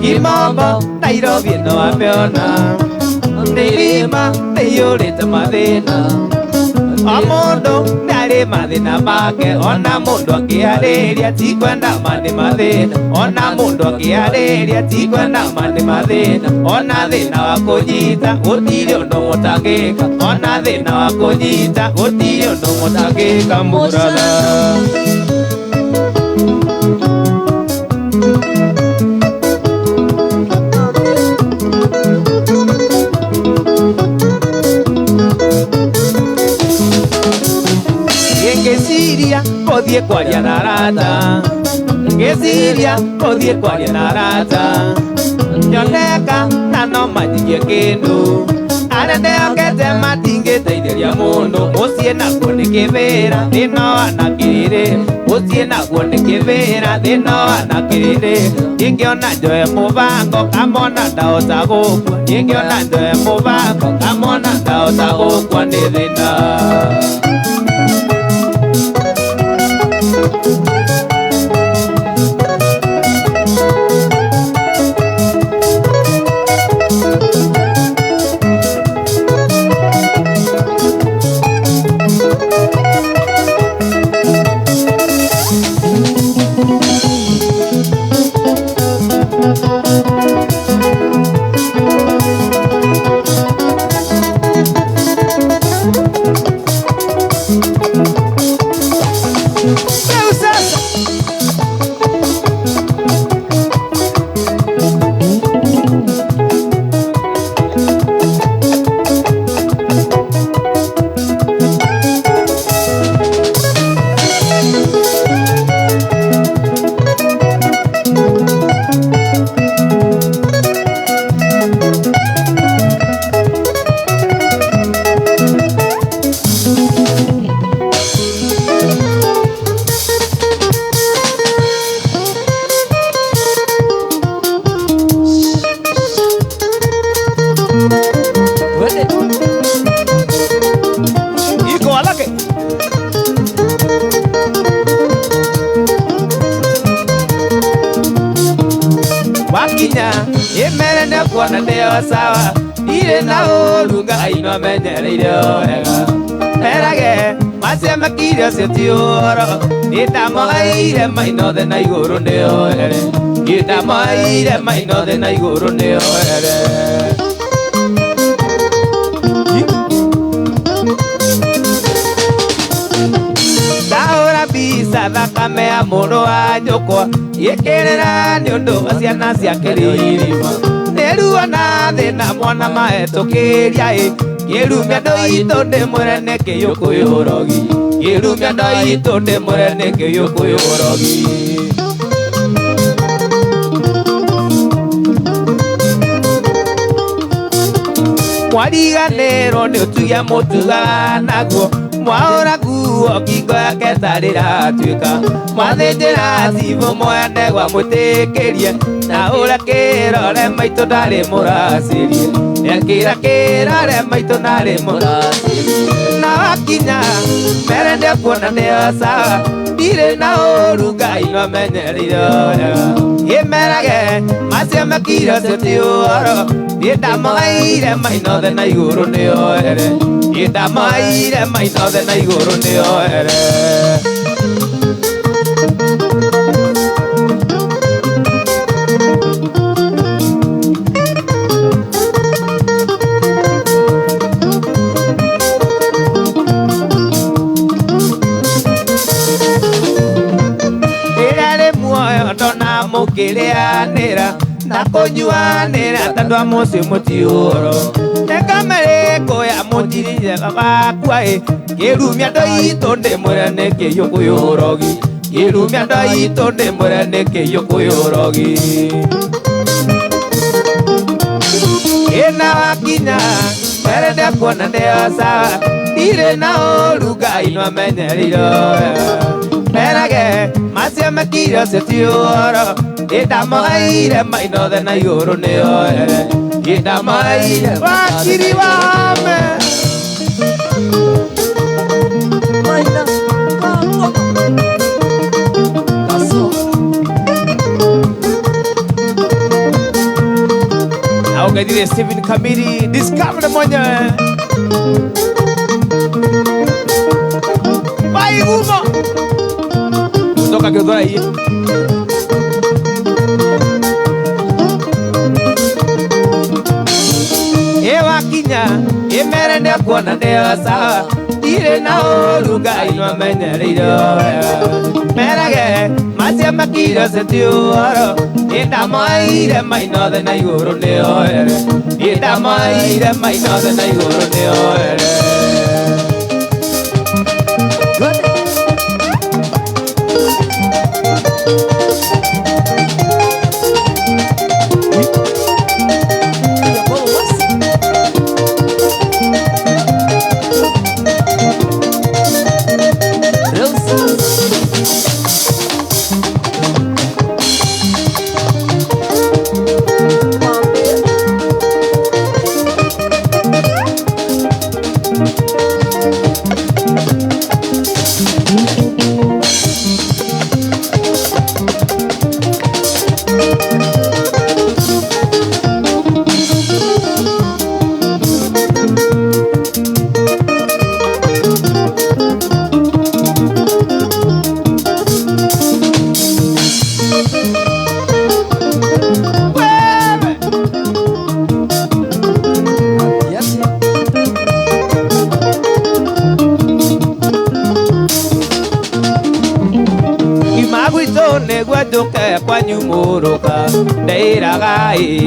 Kimombo Nairobi no amĩona Nĩrima nĩiyũrĩte mathĩna O mũndũ nĩarĩ mathĩna make ona mũndũ akĩarĩria ti kwenda ma nĩ mathĩna ona mũndũ akĩarĩria ti kwenda ma nĩ mathĩna ona thĩna wa kũnyita gũtirĩ ũndũ mũtangĩka ona thĩna wa kũnyita gũtirĩ ũndũ mũtangĩka mũratha. Ngĩciria gũthiĩ kwaria na arata ngĩciria gũthiĩ kwaria na arata nyoneka na no manjigie kĩndũ arĩa ndehokete matingĩteithĩria mũndũ mũciĩ naguo nĩ kĩbĩra thĩna wa na kĩrĩrĩ mũciĩ naguo nĩ kĩbĩra thĩna wa na kĩrĩrĩ ingĩona njoe mũbango kamona ndahota gũkua ingĩona njoe mũbango kamona ndahota gũkua nĩ thĩna. Wakinya imere nĩ kuona ndĩo sawa irĩ na ũru Ngai no amenyereire wega erage macio makire ũcio ti ũhoro nĩndamoire mainothe na igũrũ nĩo ere nĩndamoire mainothe na igũrũ nĩo ere. Ndahũra mbica thakame ya mũrũ wa nyũkwa ĩkĩrĩra nĩ ũndũ wa ciana ciake irima nĩ ruo na thĩna mwana mahetũkĩria ĩ kĩrumia andũ aitũ ndĩmwĩre nĩ kĩyũkũyũrogi kĩrumia andũ aitũ ndĩmwĩre nĩ kĩyũkũyũrogi. Mwariganĩrwo nĩ ũtugia mũtugaga naguo mwaũra nguo ngingo yake tarĩ ĩratuĩka mwathĩnjĩra cibũ moya ndegwa mwĩtĩkĩrie na ũrĩa kĩrore maitũ ndarĩ mũracĩrie ekĩra kĩrore maitũ ndarĩ mũracĩrie na wakinya mere ndĩkuona nĩo sawa ndirĩ na ũru Ngai no amenyereire wega ĩmerage macio mekire ũcio ti ũhoro nĩndamoire mainothe na igũrũ nĩo ere nĩndamoire mainothe na igũrũ nĩo ere. Rĩrĩa rĩ muoyo ndona mũkĩrĩanĩra na kũnyuanĩra tondũ a mũciĩ mũtiũro nĩkamerĩkũya mũnjirire bakua ĩ kĩrumia andũ aitũ ndĩmwĩre nĩ kĩyũkũyũrogi kĩrumia andũ aitũ ndĩmwĩre nĩ kĩyũkũyũrogi. Ĩna wakinya mere ndĩkuona ndĩo sawa ndirĩ na ũru Ngai no amenyereire wega merage macio mekire ũcio ti ũhoro nĩndamoire mainothe na igũrũ nĩo ere nĩndamoire wakiri wame. Mugathire Stephen Kamiri Discovery mwenyewe Baigumo kutoka Githurai. Ewakinya emere ne kuona neo sawa ire na ũru Ngai nĩamenyereire wega merage macia makira seti ũhoro nĩndamoire mainothe na igũrũ nĩoere nĩndamoire mainothe na igũrũ nĩoere.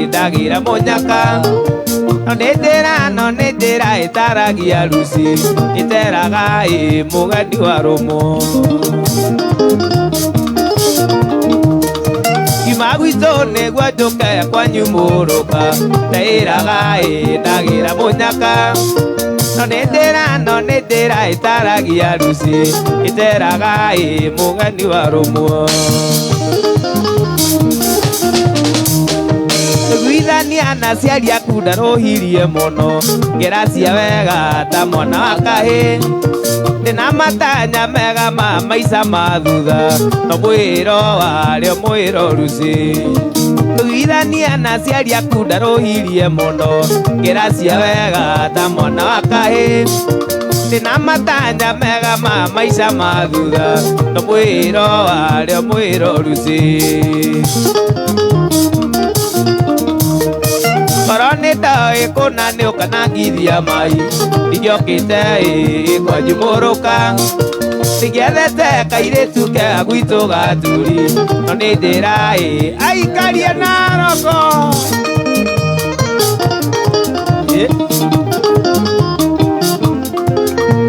Ndagira munyaka no nĩ no nĩ njĩra ĩtaragia ruci ĩteraga ĩ mũgendi wa rũmũ Kiuma gwitũ nĩguo njũke kwanyu mũrũka ndeĩraga ĩ ndagira mũnyaka no nĩ no nĩ njĩra ĩtaragia ruci ĩteraga ĩ mũgeni wa rũmũ. Gwithania na aciari aku ndarũhirie mũno ngĩracia wega ta mwana wa kahĩ ndĩna matanya mega ma maica ma thutha no mwĩro warĩo mwĩro ruci. Gwithania na aciari aku ndarũhirie mũno ngĩracia wega ta mwana wa kahĩ ndĩna matanya mega ma maica ma thutha no mwĩro warĩo mwĩro ruci. Korwo nĩ ndoĩ kũna nĩ ũkanangithia mai ndingĩokĩte ĩ kwanyu mũrũka ndingĩethete kairĩtu kega gwitũ gaturi no nĩ njĩra ĩ aikarie Naroko.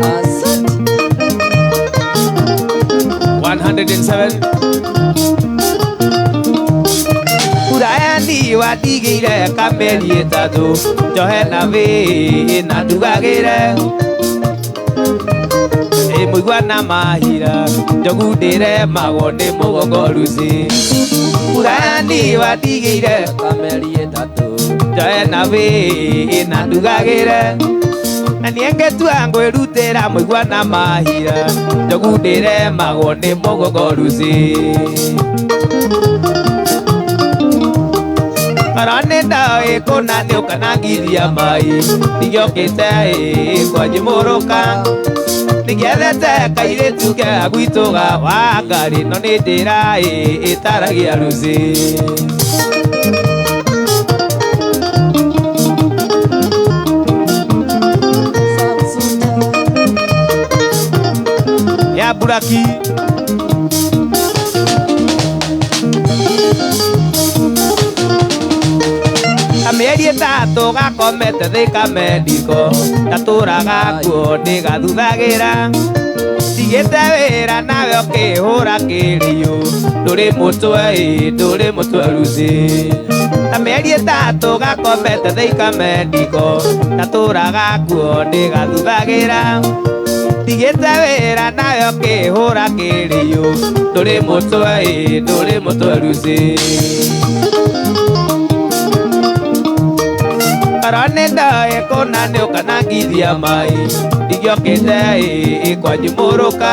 Asante. 107 Urayani watigĩire kameri ĩtatũ njohe na thĩ na ndugagĩre ĩ mũigua na mahira njogu ndĩremagwo nĩ mũgongo ruci. Urayani watigĩire kameri ĩtatũ njohe na thĩ na ndugagĩre na niĩ ngĩtua ngwĩrutĩra mũigua na mahira njogu ndĩremagwo nĩ mũgongo ruci. Korwo nĩ ndoĩ kũna nĩ ũkanangithia mai ndingĩokĩte ĩ kwanyu mũrũka ndingĩethete kairĩtu kega gwitũ ga Wangari no nĩ njĩra ĩ ĩtaragia ruci. Ya Buraki. Mĩeri ĩtatũ gakomete Thika Medical ndatũraga kuo ndĩgathuthagĩra ndigĩte wĩra nawe ũkĩhũra kĩrĩũ ndũrĩ mũtwe ĩ ndũrĩ mũtwe ruci. Na mĩeri ĩtatũ gakomete Thika Medical ndatũraga kuo ndĩgathuthagĩra ndigĩte wĩra nawe ũkĩhũra kĩrĩũ ndũrĩ mũtwe ĩ ndũrĩ mũtwe ruci. Korwo nĩ ndoĩ kũna nĩ ũkanangithia mai ndingĩokĩte ĩ kwanyu mũrũka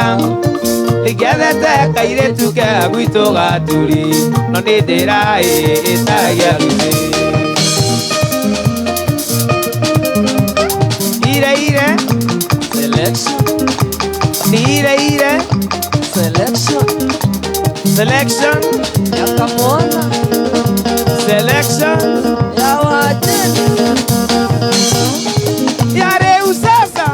ndingĩethete kairĩtu kega gwitũ gaturi no nĩ njĩra ĩ ĩtaragia ruci. Selection. Selection. Yakamona. Selection. Yawajeni. Yare usasa.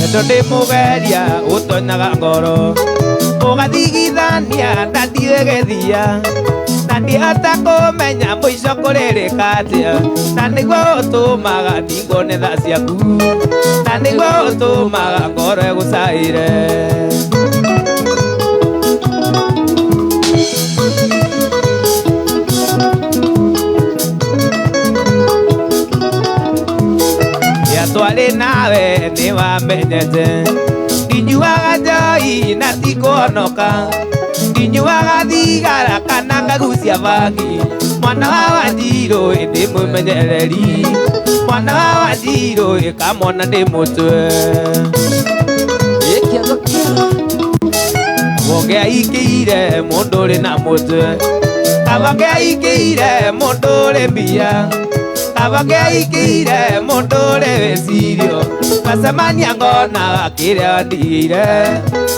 Ndo mugeria utonyaga ngoro ugathigithania na ndigethia na ndihota kumenya mũico kũrĩrĩka atĩa na nĩguo ũtũmaga ndingwo nĩ tha ciaku na nĩguo ũtũmaga ngoro ĩgũcaĩre. Twari nawe nĩ wamenyete ndinyuaga njoi na tikuhonoka ndinyuaga thigara kana ngagucia bangi mwana wa Wanjirũ ndĩ mũmenyereri mwana wa Wanjirũ kamona ndĩ mũtwe Kabonge aikĩire mũndũ ũrĩ na mũtwe Kabonge aikĩire mũndũ ũrĩ mbia Kabonge aikĩire mũndũ ũrĩ wĩcirio twacemania ngonaga kĩrĩa wandigĩire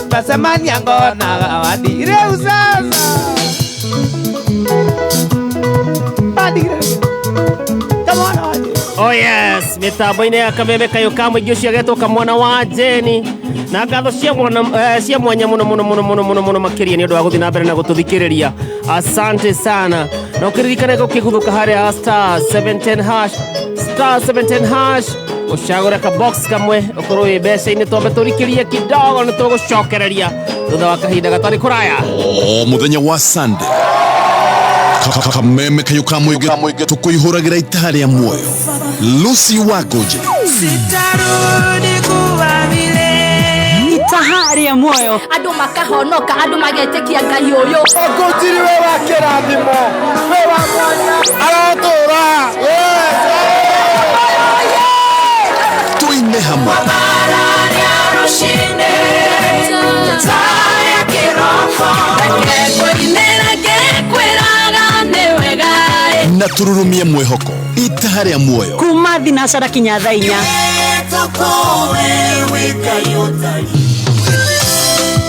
twacemania ngonaga wandigĩire rĩu sasa wandigĩire kamwana wa Jeni. Oh yes, mitambo-inĩ ya kameme kayũ ka mũingĩ ũcio agetwo kamwana wa Jeni na ngatho cia mwanya muno muno muno muno muno muno makĩria nĩ ũndũ wa gũthiĩ na mbere na gũtũthikĩrĩria. Asante sana na ũkĩririkane gũkĩguthũka harĩa star 710 hash star 710 hash ũcagũre ka box kamwe ũkorwo wĩ mbeca-inĩ twambe tũrikĩrie kidogo nĩ tũgũcokereria thutha wa kahinda gatarĩ kũraya. O mũthenya wa Sunday kameme kayũ ka mũingĩ tũkũihũragĩra itaha rĩa muoyo. Lucy Wagoje sitarudi kuwa vile itaha rĩa muoyo andũ makahonoka andũ magetĩkia Ngai ũyũ Ũkũnjiri we wa kĩrathimo we wa mwanya arotũra tuine hamwe na tururumie mwĩhoko itaha rĩa muoyo kuma thinacara kinya thaa inya.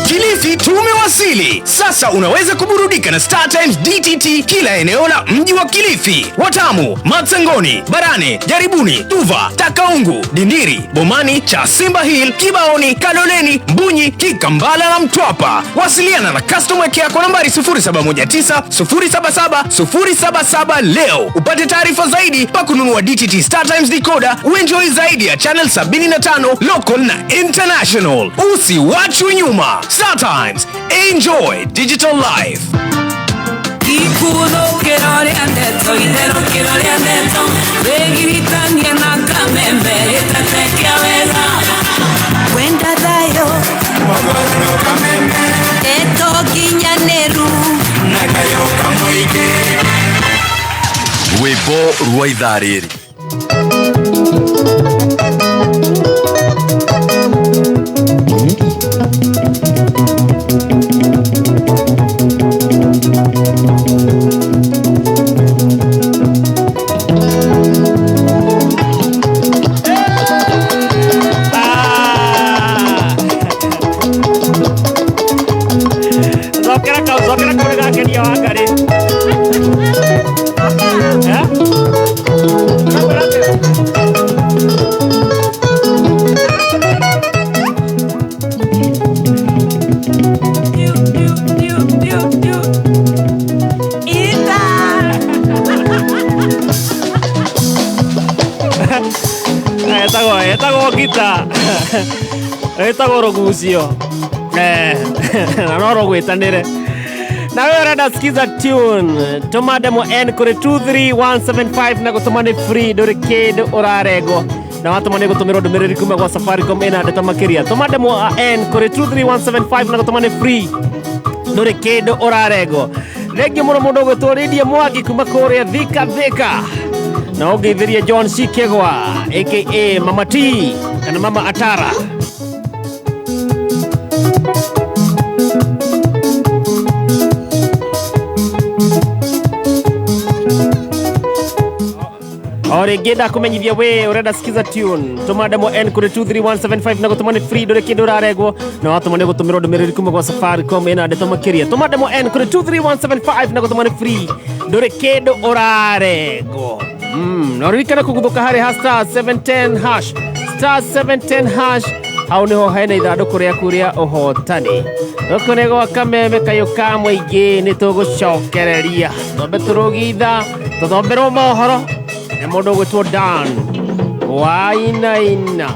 Kilifi tumewasili. Sasa unaweza kuburudika na Star Times DTT kila eneo la mji wa Kilifi. Watamu, Matsangoni, Barane, Jaribuni, Tuva, Takaungu, Dindiri, Bomani, Chasimba Hill, Kibaoni, Kaloleni, Mbunyi, Kikambala na Mtwapa. Wasiliana na customer care kwa nambari 0719 077 077 leo. Upate taarifa zaidi pa kununua DTT Star Times decoder, uenjoy zaidi ya channel 75 local na international. Usiwachwe nyuma. Star Times, enjoy digital life. Rwĩmbo rwa ithaa rĩrĩ. Cokera kau gakenia Wangari. Etagwo gita etagwo rũgucio na no rũgwĩtanĩre na wewe ũrenda skiza tune tũma ndemwa N kũrĩ 23175 na gũtũma nĩ free ndũrĩ kĩndũ ũrarengwo na watũma nĩ gũtũmĩrwo ndũmĩrĩri kuma gwa Safaricom ĩna ndeto makĩria tũma ndemwa N kũrĩ 23175 na gũtũma nĩ free ndũrĩ kĩndũ ũrarengwo. Thengiũ mũno mũndũ ũgwĩtwo Lydia Mwangi kuma kũrĩa Thika Thika. Na ũngeithĩrie John C Kegwa aka Mama T kana Mama Atara. O rĩngĩ ndakũmenyithia we ũrenda skiza tune, tũma ndemwa n kũrĩ 23175 na gũtũma nĩ free, ndũrĩ kĩndũ ũraregwo, na watũma nĩ gũtũmĩrwo ndũmĩrĩri kuma gwa Safaricom ĩna ndeto makĩria. Tũma ndemwa n kũrĩ 23175 na gũtũma nĩ free, ndũrĩ kĩndũ ũraregwo. Na ũririkane kũguthũka harĩ ha star 710 hash, star 710 hash, hau nĩho hena ithandũkũ rĩaku rĩa ũhotani. Gũkũ nĩ gwa Kameme kayũ ka mũingĩ. Nĩ tũgũcokereria twambe tũrũgitha tũthomberwo mohoro nĩ mũndũ ũgwĩtwo Dan Wainaina.